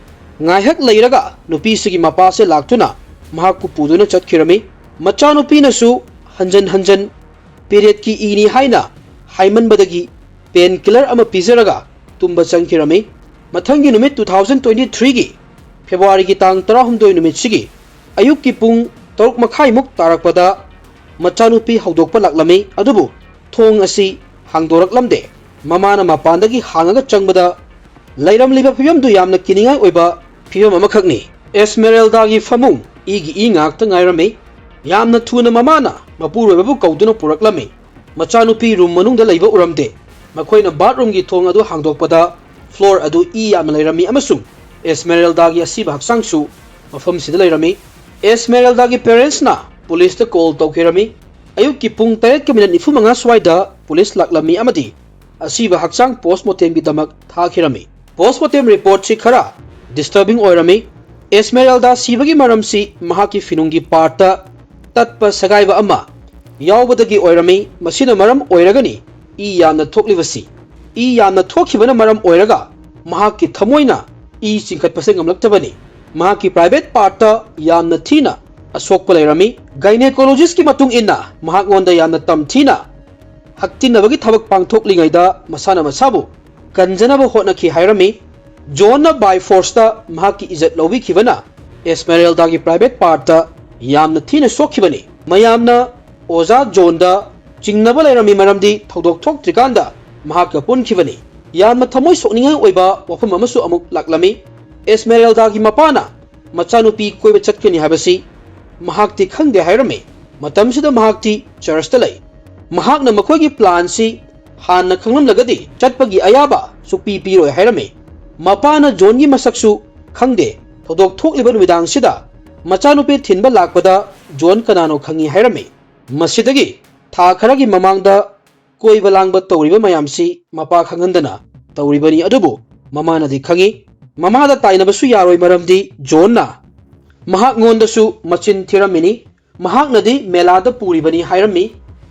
ꯉꯥꯏꯍꯥꯛ ꯂꯩꯔꯒ ꯅꯨꯄꯤꯁꯤꯒꯤ ꯃꯄꯥꯁꯦ ꯂꯥꯛꯇꯨꯅ ꯃꯍꯥꯛꯄꯨ ꯄꯨꯗꯨꯅ ꯆꯠꯈꯤꯔꯝꯃꯤ꯫ ꯃꯆꯥꯅꯨꯄꯤꯅꯁꯨ ꯍꯟꯖꯟ ꯍꯟꯖꯟ ꯄꯦꯔꯦꯠꯀꯤ ꯏꯅꯤ ꯍꯥꯏꯅ ꯍꯥꯏꯃꯟꯕꯗꯒꯤ ꯄꯦꯟ ꯀꯤꯂꯔ ꯑꯃ ꯄꯤꯖꯔꯒ ꯇꯨꯝꯕ ꯆꯪꯈꯤꯔꯝꯃꯤ꯫ ꯃꯊꯪꯒꯤ ꯅꯨꯃꯤꯠ two thousand twenty threeꯒꯤ ꯐꯦꯕ꯭ꯔꯨꯋꯥꯔꯤꯒꯤ ꯇꯥꯡ ꯇꯔꯥꯍꯨꯝꯗꯣꯏ ꯅꯨꯃꯤꯠꯁꯤꯒꯤ ꯑꯌꯨꯛꯀꯤ ꯄꯨꯡ ꯇꯔꯨꯛ ꯃꯈꯥꯏꯃꯨꯛ ꯇꯥꯔꯛꯄꯗ ꯃꯆꯥꯅꯨꯄꯤ ꯍꯧꯗꯣꯛꯄ ꯂꯥꯛꯂꯝꯃꯤ, ꯑꯗꯨꯕꯨ ꯊꯣꯡ ꯑꯁꯤ ꯍꯥꯡꯗꯣꯔꯛꯂꯝꯗꯦ꯫ ꯃꯃꯥꯅ ꯃꯄꯥꯟꯗꯒꯤ ꯍꯥꯡꯉꯒ ꯆꯪꯕꯗ ꯂꯩꯔꯝꯂꯤꯕ ꯐꯤꯕꯝꯗꯨ ꯌꯥꯝꯅ ꯀꯤꯅꯤꯡꯉꯥꯏ ꯑꯣꯏꯕ ꯐꯤꯕꯝ ꯑꯃꯈꯛꯅꯤ꯫ ꯑꯦꯁꯃꯦꯔꯦꯜꯗꯥꯒꯤ ꯐꯃꯨꯡ ꯏꯒꯤ ꯏ ꯉꯥꯛꯇ ꯉꯥꯏꯔꯝꯃꯤ꯫ ꯌꯥꯝꯅ ꯊꯨꯅ ꯃꯃꯥꯅ ꯃꯄꯨꯔꯣꯏꯕꯕꯨ ꯀꯧꯗꯨꯅ ꯄꯨꯔꯛꯂꯝꯃꯤ꯫ ꯃꯆꯥꯅꯨꯄꯤ ꯔꯨꯝ ꯃꯅꯨꯡꯗ ꯂꯩꯕ ꯎꯔꯝꯗꯦ꯫ ꯃꯈꯣꯏꯅ ꯕꯥꯠꯔꯨꯝꯒꯤ ꯊꯣꯡ ꯑꯗꯨ ꯍꯥꯡꯗꯣꯛꯄꯗ ꯐ꯭ꯂꯣꯔ ꯑꯗꯨ ꯏ ꯌꯥꯝꯅ ꯂꯩꯔꯝꯃꯤ ꯑꯃꯁꯨꯡ ꯑꯦꯁꯃꯦꯔꯦꯜꯗꯥꯒꯤ ꯑꯁꯤꯕ ꯍꯛꯆꯥꯡꯁꯨ ꯃꯐꯝꯁꯤꯗ ꯂꯩꯔꯝꯃꯤ꯫ ꯑꯦꯁꯃꯦꯔꯦꯜꯗꯥꯒꯤ ꯄꯦꯔꯦꯟꯁꯅ ꯄꯨꯂꯤꯁꯇ ꯀꯣꯜ ꯇꯧꯈꯤꯔꯝꯃꯤ꯫ ꯑꯌꯨꯛꯀꯤ ꯄꯨꯡ ꯇꯔꯦꯠꯀ ꯃꯤꯅꯠ ꯅꯤꯐꯨ ꯃꯉꯥ ꯁ꯭ꯋꯥꯏꯗ ꯄꯨꯂꯤꯁ ꯂꯥꯛꯂꯝꯃꯤ ꯑꯃꯗꯤ ꯑꯁꯤꯕ ꯍꯛꯆꯥꯡ ꯄꯣꯁꯃꯣꯔꯇꯦꯝꯒꯤꯗꯃꯛ ꯊꯥꯈꯤꯔꯝꯃꯤ꯫ ꯄꯣꯁꯃꯣꯔꯇꯦꯝ ꯔꯤꯄꯣꯔꯠꯁꯤ ꯈꯔ ꯗꯤꯁꯇꯔꯕꯤꯡ ꯑꯣꯏꯔꯝꯃꯤ꯫ ꯑꯦꯁꯃꯦꯔꯦꯜꯗꯥ ꯁꯤꯕꯒꯤ ꯃꯔꯝꯁꯤ ꯃꯍꯥꯛꯀꯤ ꯐꯤꯅꯨꯡꯒꯤ ꯄꯥꯔꯠꯇ ꯇꯠꯄ ꯁꯦꯒꯥꯏꯕ ꯑꯃ ꯌꯥꯎꯕꯗꯒꯤ ꯑꯣꯏꯔꯝꯃꯤ꯫ ꯃꯁꯤꯅ ꯃꯔꯝ ꯑꯣꯏꯔꯒꯅꯤ ꯏ ꯌꯥꯝꯅ ꯊꯣꯛꯂꯤꯕꯁꯤ꯫ ꯏ ꯌꯥꯝꯅ ꯊꯣꯛꯈꯤꯕꯅ ꯃꯔꯝ ꯑꯣꯏꯔꯒ ꯃꯍꯥꯛꯀꯤ ꯊꯃꯣꯏꯅ ꯏ ꯆꯤꯡꯈꯠꯄꯁꯦ ꯉꯝꯂꯛꯇꯕꯅꯤ꯫ ꯃꯍꯥꯛꯀꯤ ꯄ꯭ꯔꯥꯏꯚꯦꯠ ꯄꯥꯔꯠꯇ ꯌꯥꯝꯅ ꯊꯤꯅ ꯑꯁꯣꯛꯄ ꯂꯩꯔꯝꯃꯤ꯫ ꯒꯥꯏꯅꯦꯀꯣꯂꯣꯖꯤꯁ꯭ꯠꯀꯤ ꯃꯇꯨꯡ ꯏꯟꯅ ꯃꯍꯥꯛꯉꯣꯟꯗ ꯌꯥꯝꯅ ꯇꯝꯊꯤꯅ ꯍꯛꯇꯤꯟꯅꯕꯒꯤ ꯊꯕꯛ ꯄꯥꯡꯊꯣꯛꯂꯤꯉꯩꯗ ꯃꯁꯥꯅ ꯃꯁꯥꯕꯨ ꯀꯟꯖꯅꯕ ꯍꯣꯠꯅꯈꯤ ꯍꯥꯏꯔꯝꯃꯤ꯫ ꯖꯣꯟꯅ ꯕꯥꯏ ꯐꯣꯔꯁꯇ ꯃꯍꯥꯛꯀꯤ ꯏꯖꯠ ꯂꯧꯕꯤꯈꯤꯕꯅ ꯑꯦꯁꯃꯦꯔꯦꯜꯗꯥꯒꯤ ꯄ꯭ꯔꯥꯏꯚꯦꯠ ꯄꯥꯔꯠꯇ ꯌꯥꯝꯅ ꯊꯤꯅ ꯁꯣꯛꯈꯤꯕꯅꯤ꯫ ꯃꯌꯥꯝꯅ ꯑꯣꯖꯥ ꯖꯣꯟꯗ ꯆꯤꯡꯅꯕ ꯂꯩꯔꯝꯃꯤ, ꯃꯔꯝꯗꯤ ꯊꯧꯗꯣꯛ ꯊꯣꯛꯇ꯭ꯔꯤꯀꯥꯟꯗ ꯃꯍꯥꯛꯀ ꯄꯨꯟꯈꯤꯕꯅꯤ꯫ ꯌꯥꯝꯅ ꯊꯃꯣꯏ ꯁꯣꯛꯅꯤꯡꯉꯥꯏ ꯑꯣꯏꯕ ꯋꯥꯐꯝ ꯑꯃꯁꯨ ꯑꯃꯨꯛ ꯂꯥꯛꯂꯝꯃꯤ꯫ ꯑꯦꯁꯃꯦꯔꯦꯜꯗꯥꯒꯤ ꯃꯄꯥꯅ ꯃꯆꯥꯅꯨꯄꯤ ꯀꯣꯏꯕ ꯆꯠꯀꯅꯤ ꯍꯥꯏꯕꯁꯤ ꯃꯍꯥꯛꯇꯤ ꯈꯪꯗꯦ ꯍꯥꯏꯔꯝꯃꯤ꯫ ꯃꯇꯝꯁꯤꯗ ꯃꯍꯥꯛꯇꯤ ꯆꯔꯆꯇ ꯂꯩ꯫ ꯃꯍꯥꯛꯅ ꯃꯈꯣꯏꯒꯤ ꯄ꯭ꯂꯥꯟꯁꯤ ꯍꯥꯟꯅ ꯈꯪꯂꯝꯂꯒꯗꯤ ꯆꯠꯄꯒꯤ ꯑꯌꯥꯕ ꯁꯨꯛꯄꯤ ꯄꯤꯔꯣꯏ ꯍꯥꯏꯔꯝꯃꯤ꯫ ꯃꯄꯥꯅ ꯖꯣꯟꯒꯤ ꯃꯁꯛꯁꯨ ꯈꯪꯗꯦ꯫ ꯊꯧꯗꯣꯛ ꯊꯣꯛꯂꯤꯕ ꯅꯨꯃꯤꯗꯥꯡꯁꯤꯗ ꯃꯆꯥꯅꯨꯄꯤ ꯊꯤꯟꯕ ꯂꯥꯛꯄꯗ ꯖꯣꯟ ꯀꯅꯥꯅꯣ ꯈꯪꯏ ꯍꯥꯏꯔꯝꯃꯤ꯫ ꯃꯁꯤꯗꯒꯤ ꯊꯥ ꯈꯔꯒꯤ ꯃꯃꯥꯡꯗ ꯀꯣꯏꯕ ꯂꯥꯡꯕ ꯇꯧꯔꯤꯕ ꯃꯌꯥꯝꯁꯤ ꯃꯄꯥ ꯈꯪꯍꯟꯗꯅ ꯇꯧꯔꯤꯕꯅꯤ, ꯑꯗꯨꯕꯨ ꯃꯃꯥꯅꯗꯤ ꯈꯪꯏ꯫ ꯃꯃꯥꯗ ꯇꯥꯏꯅꯕꯁꯨ ꯌꯥꯔꯣꯏ, ꯃꯔꯝꯗꯤ ꯖꯣꯟꯅ ꯃꯍꯥꯛꯉꯣꯟꯗꯁꯨ ꯃꯆꯤꯟ ꯊꯤꯔꯝꯃꯤꯅꯤ꯫ ꯃꯍꯥꯛꯅꯗꯤ ꯃꯦꯂꯥꯗ ꯄꯨꯔꯤꯕꯅꯤ ꯍꯥꯏꯔꯝꯃꯤ꯫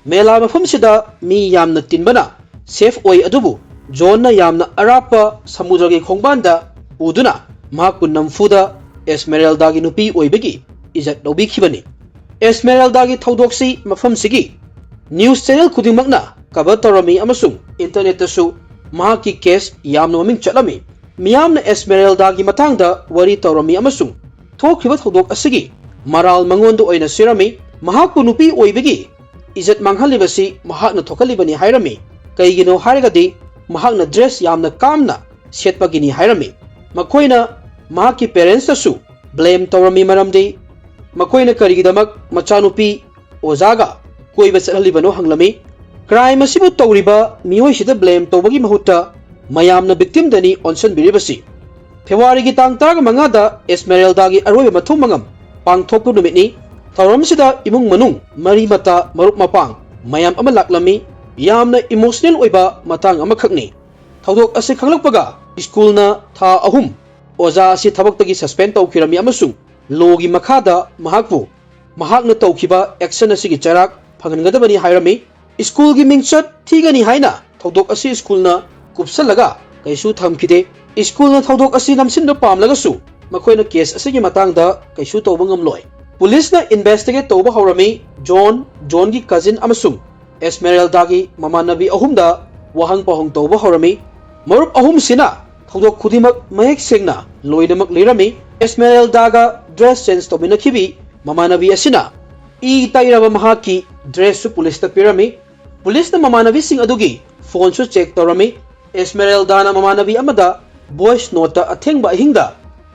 ꯃꯦꯂꯥ ꯃꯐꯝꯁꯤꯗ ꯃꯤ ꯌꯥꯝꯅ ꯇꯤꯟꯕꯅ ꯁꯦꯐ ꯑꯣꯏ, ꯑꯗꯨꯕꯨ ꯖꯣꯟꯅ ꯌꯥꯝꯅ ꯑꯔꯥꯞꯄ ꯁꯃꯨꯗ꯭ꯔꯒꯤ ꯈꯣꯡꯕꯥꯟꯗ ꯄꯨꯗꯨꯅ ꯃꯍꯥꯛꯄꯨ ꯅꯝꯐꯨꯗ ꯑꯦꯁꯃꯦꯔꯦꯜꯗꯥꯒꯤ ꯅꯨꯄꯤ ꯑꯣꯏꯕꯒꯤ ꯏꯖꯠ ꯂꯧꯕꯤꯈꯤꯕꯅꯤ꯫ ꯑꯦꯁꯃꯦꯔꯦꯜꯗꯥꯒꯤ ꯊꯧꯗꯣꯛꯁꯤ ꯃꯐꯝꯁꯤꯒꯤ news channel ꯈꯨꯗꯤꯡꯃꯛꯅ cover ꯇꯧꯔꯝꯃꯤ ꯑꯃꯁꯨꯡ internetꯇꯁꯨ ꯃꯍꯥꯛꯀꯤ case ꯌꯥꯝꯅ ꯃꯃꯤꯡ ꯆꯠꯂꯝꯃꯤ꯫ ꯃꯤꯌꯥꯝꯅ ꯑꯦꯁꯃꯦꯔꯦꯜꯗꯥꯒꯤ ꯃꯇꯥꯡꯗ ꯋꯥꯔꯤ ꯇꯧꯔꯝꯃꯤ ꯑꯃꯁꯨꯡ ꯊꯣꯛꯈꯤꯕ ꯊꯧꯗꯣꯛ ꯑꯁꯤꯒꯤ ꯃꯔꯥꯜ ꯃꯉꯣꯟꯗ ꯑꯣꯏꯅ ꯁꯤꯔꯝꯃꯤ꯫ ꯃꯍꯥꯛꯄꯨ ꯅꯨꯄꯤ ꯑꯣꯏꯕꯒꯤ ꯏꯖꯠ ꯃꯥꯡꯍꯜꯂꯤꯕꯁꯤ ꯃꯍꯥꯛꯅ ꯊꯣꯛꯍꯜꯂꯤꯕꯅꯤ ꯍꯥꯏꯔꯝꯃꯤ꯫ ꯀꯩꯒꯤꯅꯣ ꯍꯥꯏꯔꯒꯗꯤ ꯃꯍꯥꯛꯅ dress ꯌꯥꯝꯅ ꯀꯥꯝꯅ ꯁꯦꯠꯄꯒꯤꯅꯤ ꯍꯥꯏꯔꯝꯃꯤ꯫ ꯃꯈꯣꯏꯅ ꯃꯍꯥꯛꯀꯤ parentsꯇꯁꯨ blame ꯇꯧꯔꯝꯃꯤ, ꯃꯔꯝꯗꯤ ꯃꯈꯣꯏꯅ ꯀꯔꯤꯒꯤꯗꯃꯛ ꯃꯆꯥꯅꯨꯄꯤ ꯑꯣꯖꯥꯒ ꯀꯣꯏꯕ ꯆꯠꯍꯜꯂꯤꯕꯅꯣ ꯍꯪꯂꯝꯃꯤ꯫ Crime ꯑꯁꯤꯕꯨ ꯇꯧꯔꯤꯕ ꯃꯤꯑꯣꯏꯁꯤꯗ blame ꯇꯧꯕꯒꯤ ꯃꯍꯨꯠꯇ ꯃꯌꯥꯝꯅ victimꯗꯅꯤ ꯑꯣꯟꯁꯤꯟꯕꯤꯔꯤꯕꯁꯤ꯫ ꯐꯦꯕ꯭ꯔꯨꯋꯥꯔꯤꯒꯤ ꯇꯥꯡ ꯇꯔꯥꯃꯉꯥꯗ ꯑꯦꯁꯃꯦꯔꯦꯜꯗꯥꯒꯤ ꯑꯔꯣꯏꯕ ꯃꯊꯧ ꯃꯉꯝ ꯄꯥꯡꯊꯣꯛꯄ ꯅꯨꯃꯤꯠꯅꯤ꯫ ꯊꯧꯔꯝꯁꯤꯗ ꯏꯃꯨꯡ ꯃꯅꯨꯡ, ꯃꯔꯤ ꯃꯇꯥ, ꯃꯔꯨꯞ ꯃꯄꯥꯡ ꯃꯌꯥꯝ ꯑꯃ ꯂꯥꯛꯂꯝꯃꯤ꯫ ꯌꯥꯝꯅ emotional ꯑꯣꯏꯕ ꯃꯇꯥꯡ ꯑꯃꯈꯛꯅꯤ꯫ ꯊꯧꯗꯣꯛ ꯑꯁꯤ ꯈꯪꯂꯛꯄꯒ ꯁ꯭ꯀꯨꯜꯅ ꯊꯥ ꯑꯍꯨꯝ ꯑꯣꯖꯥ ꯑꯁꯤ ꯊꯕꯛꯇꯒꯤ suspend ꯇꯧꯈꯤꯔꯝꯃꯤ ꯑꯃꯁꯨꯡ lawꯒꯤ ꯃꯈꯥꯗ ꯃꯍꯥꯛꯄꯨ ꯃꯍꯥꯛꯅ ꯇꯧꯈꯤꯕ action ꯑꯁꯤꯒꯤ ꯆꯩꯔꯥꯛ ꯐꯪꯍꯟꯒꯗꯕꯅꯤ ꯍꯥꯏꯔꯝꯃꯤ꯫ ꯁ꯭ꯀꯨꯜꯒꯤ ꯃꯤꯡꯆꯠ ꯊꯤꯒꯅꯤ ꯍꯥꯏꯅ ꯊꯧꯗꯣꯛ ꯑꯁꯤ ꯁ꯭ꯀꯨꯜꯅ ꯀꯨꯞꯁꯜꯂꯒ ꯀꯩꯁꯨ ꯊꯝꯈꯤꯗꯦ꯫ ꯁ꯭ꯀꯨꯜꯅ ꯊꯧꯗꯣꯛ ꯑꯁꯤ ꯅꯝꯁꯤꯟꯕ ꯄꯥꯝꯂꯒꯁꯨ ꯃꯈꯣꯏꯅ case ꯑꯁꯤꯒꯤ ꯃꯇꯥꯡꯗ ꯀꯩꯁꯨ ꯇꯧꯕ ꯉꯝꯂꯣꯏ꯫ ꯄꯨꯂꯤꯁꯅ investigate ꯇꯧꯕ ꯍꯧꯔꯝꯃꯤ꯫ ꯖꯣꯟ, ꯖꯣꯟꯒꯤ cousin ꯑꯃꯁꯨꯡ ꯑꯦꯁꯃꯦꯔꯦꯜꯗꯥꯒꯤ ꯃꯃꯥꯟꯅꯕꯤ ꯑꯍꯨꯝꯗ ꯋꯥꯍꯪ ꯄꯥꯎꯍꯪ ꯇꯧꯕ ꯍꯧꯔꯝꯃꯤ꯫ ꯃꯔꯨꯞ ꯑꯍꯨꯝꯁꯤꯅ ꯊꯧꯗꯣꯛ ꯈꯨꯗꯤꯡꯃꯛ ꯃꯌꯦꯛ ꯁꯦꯡꯅ ꯂꯣꯏꯅꯃꯛ ꯂꯤꯔꯝꯃꯤ꯫ ꯑꯦꯁꯃꯦꯔꯦꯜꯗꯥꯒ dress change ꯇꯧꯃꯤꯟꯅꯈꯤꯕꯤ ꯃꯃꯥꯟꯅꯕꯤ ꯑꯁꯤꯅ ꯏ ꯇꯩꯔꯕ ꯃꯍꯥꯛꯀꯤ dressꯁꯨ ꯄꯨꯂꯤꯁꯇ ꯄꯤꯔꯝꯃꯤ꯫ ꯄꯨꯂꯤꯁꯅ ꯃꯃꯥꯟꯅꯕꯤꯁꯤꯡ ꯑꯗꯨꯒꯤ phoneꯁꯨ check ꯇꯧꯔꯝꯃꯤ꯫ ꯑꯦꯁꯃꯦꯔꯦꯜꯗꯥꯅ ꯃꯃꯥꯟꯅꯕꯤ ꯑꯃꯗ voice noteꯇ ꯑꯊꯦꯡꯕ ꯑꯍꯤꯡꯗ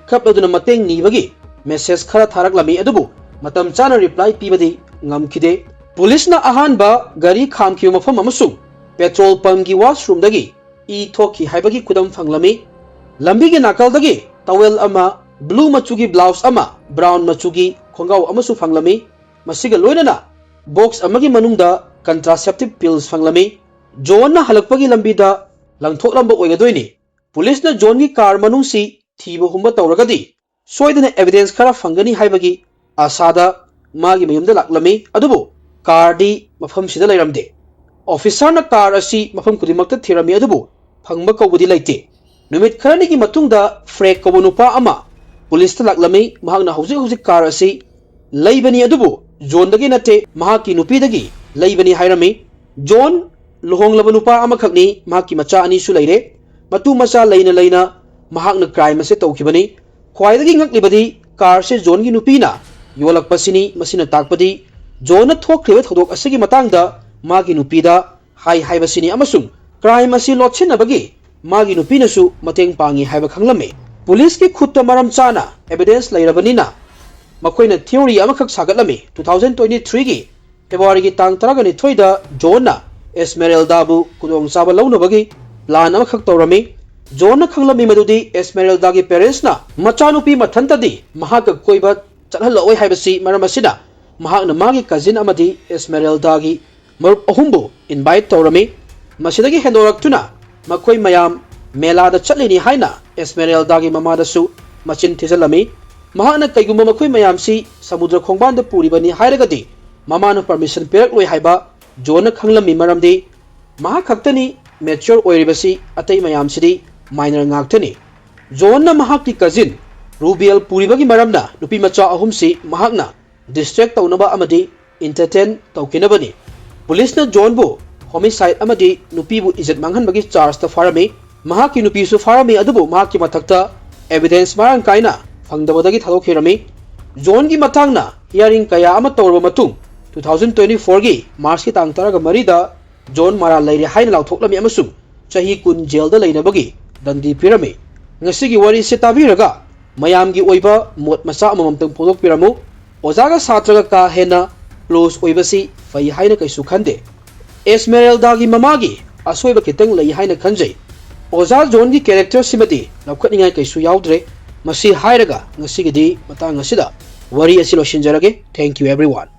ꯀꯞꯂꯗꯨꯅ ꯃꯇꯦꯡ ꯅꯤꯕꯒꯤ message ꯈꯔ ꯊꯥꯔꯛꯂꯝꯃꯤ, ꯑꯗꯨꯕꯨ ꯃꯇꯝ ꯆꯥꯅ reply ꯄꯤꯕꯗꯤ ꯉꯝꯈꯤꯗꯦ꯫ ꯄꯨꯂꯤꯁꯅ ꯑꯍꯥꯟꯕ ꯒꯥꯔꯤ ꯈꯥꯝꯈꯤꯕ ꯃꯐꯝ ꯑꯃꯁꯨꯡ petrol pumpꯀꯤ washroomꯗꯒꯤ ꯏ ꯊꯣꯛꯈꯤ ꯍꯥꯏꯕꯒꯤ ꯈꯨꯗꯝ ꯐꯪꯂꯝꯃꯤ꯫ ꯂꯝꯕꯤꯒꯤ ꯅꯥꯀꯜꯗꯒꯤ towel ꯑꯃ, blue ꯃꯆꯨꯒꯤ blouse ꯑꯃ, brown ꯃꯆꯨꯒꯤ ꯈꯣꯡꯒ꯭ꯔꯥꯎ ꯑꯃꯁꯨ ꯐꯪꯂꯝꯃꯤ꯫ ꯃꯁꯤꯒ ꯂꯣꯏꯅꯅ box ꯑꯃꯒꯤ ꯃꯅꯨꯡꯗ contraceptive pills ꯐꯪꯂꯝꯃꯤ꯫ ꯖꯣꯟꯅ ꯍꯜꯂꯛꯄꯒꯤ ꯂꯝꯕꯤꯗ ꯂꯪꯊꯣꯛꯂꯝꯕ ꯑꯣꯏꯒꯗꯣꯏꯅꯤ꯫ ꯄꯨꯂꯤꯁꯅ ꯖꯣꯟꯒꯤ car ꯃꯅꯨꯡꯁꯤ ꯊꯤꯕ ꯍꯨꯝꯕ ꯇꯧꯔꯒꯗꯤ ꯁꯣꯏꯗꯅ evidence ꯈꯔ ꯐꯪꯒꯅꯤ ꯍꯥꯏꯕꯒꯤ ꯑꯥꯁꯥꯗ ꯃꯥꯒꯤ ꯃꯌꯨꯝꯗ ꯂꯥꯛꯂꯝꯃꯤ, ꯑꯗꯨꯕꯨ carꯗꯤ ꯃꯐꯝꯁꯤꯗ ꯂꯩꯔꯝꯗꯦ꯫ Officerꯅ car ꯑꯁꯤ ꯃꯐꯝ ꯈꯨꯗꯤꯡꯃꯛꯇ ꯊꯤꯔꯝꯃꯤ, ꯑꯗꯨꯕꯨ ꯐꯪꯕ ꯀꯧꯕꯗꯤ ꯂꯩꯇꯦ꯫ ꯅꯨꯃꯤꯠ ꯈꯔꯅꯤꯒꯤ ꯃꯇꯨꯡꯗ ꯐ꯭ꯔꯦꯛ ꯀꯧꯕ ꯅꯨꯄꯥ ꯑꯃ ꯄꯨꯂꯤꯁꯇ ꯂꯥꯛꯂꯝꯃꯤ꯫ ꯃꯍꯥꯛꯅ ꯍꯧꯖꯤꯛ ꯍꯧꯖꯤꯛ car ꯑꯁꯤ ꯂꯩꯕꯅꯤ, ꯑꯗꯨꯕꯨ ꯖꯣꯟꯗꯒꯤ ꯅꯠꯇꯦ, ꯃꯍꯥꯛꯀꯤ ꯅꯨꯄꯤꯗꯒꯤ ꯂꯩꯕꯅꯤ ꯍꯥꯏꯔꯝꯃꯤ꯫ ꯖꯣꯟ ꯂꯨꯍꯣꯡꯂꯕ ꯅꯨꯄꯥ ꯑꯃꯈꯛꯅꯤ, ꯃꯍꯥꯛꯀꯤ ꯃꯆꯥ ꯑꯅꯤꯁꯨ ꯂꯩꯔꯦ꯫ ꯃꯇꯨ ꯃꯆꯥ ꯂꯩꯅ ꯂꯩꯅ ꯃꯍꯥꯛꯅ ꯀ꯭ꯔꯥꯏꯝ ꯑꯁꯤ ꯇꯧꯈꯤꯕꯅꯤ꯫ ꯈ꯭ꯋꯥꯏꯗꯒꯤ ꯉꯛꯂꯤꯕꯗꯤ ꯀꯥꯔꯁꯦ ꯖꯣꯟꯒꯤ ꯅꯨꯄꯤꯅ ꯌꯣꯜꯂꯛꯄꯁꯤꯅꯤ꯫ ꯃꯁꯤꯅ ꯇꯥꯛꯄꯗꯤ ꯖꯣꯟꯅ ꯊꯣꯛꯈ꯭ꯔꯤꯕ ꯊꯧꯗꯣꯛ ꯑꯁꯤꯒꯤ ꯃꯇꯥꯡꯗ ꯃꯥꯒꯤ ꯅꯨꯄꯤꯗ ꯍꯥꯏ ꯍꯥꯏꯕꯁꯤꯅꯤ ꯑꯃꯁꯨꯡ ꯀ꯭ꯔꯥꯏꯝ ꯑꯁꯤ ꯂꯣꯠꯁꯤꯟꯅꯕꯒꯤ ꯃꯥꯒꯤ ꯅꯨꯄꯤꯅꯁꯨ ꯃꯇꯦꯡ ꯄꯥꯡꯉꯤ ꯍꯥꯏꯕ ꯈꯪꯂꯝꯃꯤ꯫ ꯄꯨꯂꯤꯁꯀꯤ ꯈꯨꯠꯇ ꯃꯔꯝ ꯆꯥꯅ ꯑꯦꯚꯤꯗꯦꯟꯁ ꯂꯩꯔꯕꯅꯤꯅ ꯃꯈꯣꯏꯅ ꯊꯤꯑꯣꯔꯤ ꯑꯃꯈꯛ ꯁꯥꯒꯠꯂꯝꯃꯤ꯫ Two thousand twenty threeꯒꯤ ꯐꯦꯕ꯭ꯔꯨꯋꯥꯔꯤꯒꯤ ꯇꯥꯡ ꯇꯔꯥꯅꯤꯊꯣꯏꯗ ꯖꯣꯟꯅ ꯑꯦꯁꯃꯦꯔꯦꯜꯗꯥꯕꯨ ꯈꯨꯗꯣꯡꯆꯥꯕ ꯂꯧꯅꯕꯒꯤ ꯄ꯭ꯂꯥꯟ ꯑꯃꯈꯛ ꯇꯧꯔꯝꯃꯤ꯫ ꯖꯣꯟꯅ ꯈꯪꯂꯝꯃꯤ ꯃꯗꯨꯗꯤ ꯑꯦꯁꯃꯦꯔꯦꯜꯗꯥꯒꯤ ꯄꯦꯔꯦꯟꯁꯅ ꯃꯆꯥꯅꯨꯄꯤ ꯃꯊꯟꯇꯗꯤ ꯃꯍꯥꯛꯀ ꯀꯣꯏꯕ ꯆꯠꯍꯜꯂꯛꯑꯣꯏ ꯍꯥꯏꯕꯁꯤ꯫ ꯃꯔꯝ ꯑꯁꯤꯅ ꯃꯍꯥꯛꯅ ꯃꯥꯒꯤ ꯀꯖꯤꯟ ꯑꯃꯗꯤ ꯑꯦꯁꯃꯦꯔꯦꯜꯗꯥꯒꯤ ꯃꯔꯨꯞ ꯑꯍꯨꯝꯕꯨ ꯏꯟꯚꯥꯏꯠ ꯇꯧꯔꯝꯃꯤ꯫ ꯃꯁꯤꯗꯒꯤ ꯍꯦꯟꯗꯣꯔꯛꯇꯨꯅ ꯃꯈꯣꯏ ꯃꯌꯥꯝ ꯃꯦꯂꯥꯗ ꯆꯠꯂꯤꯅꯤ ꯍꯥꯏꯅ ꯑꯦꯁꯃꯦꯔꯦꯜꯗꯥꯒꯤ ꯃꯃꯥꯗꯁꯨ ꯃꯆꯤꯟ ꯊꯤꯖꯤꯜꯂꯝꯃꯤ꯫ ꯃꯍꯥꯛꯅ ꯀꯩꯒꯨꯝꯕ ꯃꯈꯣꯏ ꯃꯌꯥꯝꯁꯤ ꯁꯃꯨꯗ꯭ꯔ ꯈꯣꯡꯕꯥꯟꯗ ꯄꯨꯔꯤꯕꯅꯤ ꯍꯥꯏꯔꯒꯗꯤ ꯃꯃꯥꯅ ꯄꯔꯃꯤꯁꯟ ꯄꯤꯔꯛꯂꯣꯏ ꯍꯥꯏꯕ ꯖꯣꯟꯅ ꯈꯪꯂꯝꯃꯤ꯫ ꯃꯔꯝꯗꯤ ꯃꯍꯥꯛ ꯈꯛꯇꯅꯤ ꯃꯦꯆ꯭ꯌꯣꯔ ꯑꯣꯏꯔꯤꯕꯁꯤ, ꯑꯇꯩ ꯃꯌꯥꯝꯁꯤꯗꯤ ꯃꯥꯏꯅꯔ ꯉꯥꯛꯇꯅꯤ꯫ ꯖꯣꯟꯅ ꯃꯍꯥꯛꯀꯤ ꯀꯖꯤꯟ ꯔꯨꯕꯤꯌꯦꯜ ꯄꯨꯔꯤꯕꯒꯤ ꯃꯔꯝꯅ ꯅꯨꯄꯤ ꯃꯆꯥ ꯑꯍꯨꯝꯁꯤ ꯃꯍꯥꯛꯅ ꯗꯤꯁꯇ꯭ꯔꯦꯛ ꯇꯧꯅꯕ ꯑꯃꯗꯤ ꯏꯟꯇꯔꯇꯦꯟ ꯇꯧꯈꯤꯅꯕꯅꯤ꯫ ꯄꯨꯂꯤꯁꯅ ꯖꯣꯟꯕꯨ ꯍꯣꯃꯤꯁꯥꯏꯗ ꯑꯃꯗꯤ ꯅꯨꯄꯤꯕꯨ ꯏꯖꯠ ꯃꯥꯡꯍꯟꯕꯒꯤ ꯆꯥꯔꯖꯇ ꯐꯥꯔꯝꯃꯤ꯫ ꯃꯍꯥꯛꯀꯤ ꯅꯨꯄꯤꯁꯨ ꯐꯥꯔꯝꯃꯤ, ꯑꯗꯨꯕꯨ ꯃꯍꯥꯛꯀꯤ ꯃꯊꯛꯇ ꯑꯦꯚꯤꯗꯦꯟꯁ ꯃꯔꯥꯡ ꯀꯥꯏꯅ ꯐꯪꯗꯕꯗꯒꯤ ꯊꯥꯗꯣꯛꯈꯤꯔꯝꯃꯤ꯫ ꯖꯣꯟꯒꯤ ꯃꯇꯥꯡꯅ ꯍꯤꯌꯥꯔꯤꯡ ꯀꯌꯥ ꯑꯃ ꯇꯧꯔꯕ ꯃꯇꯨꯡ, two thousand twenty fourꯒꯤ ꯃꯥꯔꯆꯀꯤ ꯇꯥꯡ ꯇꯔꯥꯒ ꯃꯔꯤꯗ ꯖꯣꯟ ꯃꯔꯥꯜ ꯂꯩꯔꯦ ꯍꯥꯏꯅ ꯂꯥꯎꯊꯣꯛꯂꯝꯃꯤ ꯑꯃꯁꯨꯡ ꯆꯍꯤ ꯀꯨꯟ ꯖꯦꯜꯗ ꯂꯩꯅꯕꯒꯤ ꯗꯟꯗꯤ ꯄꯤꯔꯝꯃꯤ꯫ ꯉꯁꯤꯒꯤ ꯋꯥꯔꯤꯁꯤ ꯇꯥꯕꯤꯔꯒ ꯃꯌꯥꯝꯒꯤ ꯑꯣꯏꯕ ꯃꯣꯠ ꯃꯆꯥ ꯑꯃꯃꯝꯇꯪ ꯐꯣꯡꯗꯣꯛꯄꯤꯔꯝꯃꯨ꯫ ꯑꯣꯖꯥꯒ ꯁꯥꯇ꯭ꯔꯒ ꯀꯥ ꯍꯦꯟꯅ ꯀ꯭ꯂꯣꯖ ꯑꯣꯏꯕꯁꯤ ꯐꯩ ꯍꯥꯏꯅ ꯀꯩꯁꯨ ꯈꯟꯗꯦ꯫ ꯑꯦꯁꯃꯦꯔꯦꯜꯗꯥꯒꯤ ꯃꯃꯥꯒꯤ ꯑꯁꯣꯏꯕ ꯈꯤꯇꯪ ꯂꯩ ꯍꯥꯏꯅ ꯈꯟꯖꯩ꯫ ꯑꯣꯖꯥ ꯖꯣꯟꯒꯤ ꯀꯦꯔꯦꯛꯇꯔꯁꯤꯃꯗꯤ ꯂꯧꯈꯠꯅꯤꯡꯉꯥꯏ ꯀꯩꯁꯨ ꯌꯥꯎꯗ꯭ꯔꯦ꯫ ꯃꯁꯤ ꯍꯥꯏꯔꯒ ꯉꯁꯤꯒꯤꯗꯤ ꯃꯇꯥꯡ ꯑꯁꯤꯗ ꯋꯥꯔꯤ ꯑꯁꯤ ꯂꯣꯏꯁꯤꯟꯖꯔꯒꯦ꯫ Thank you everyone꯫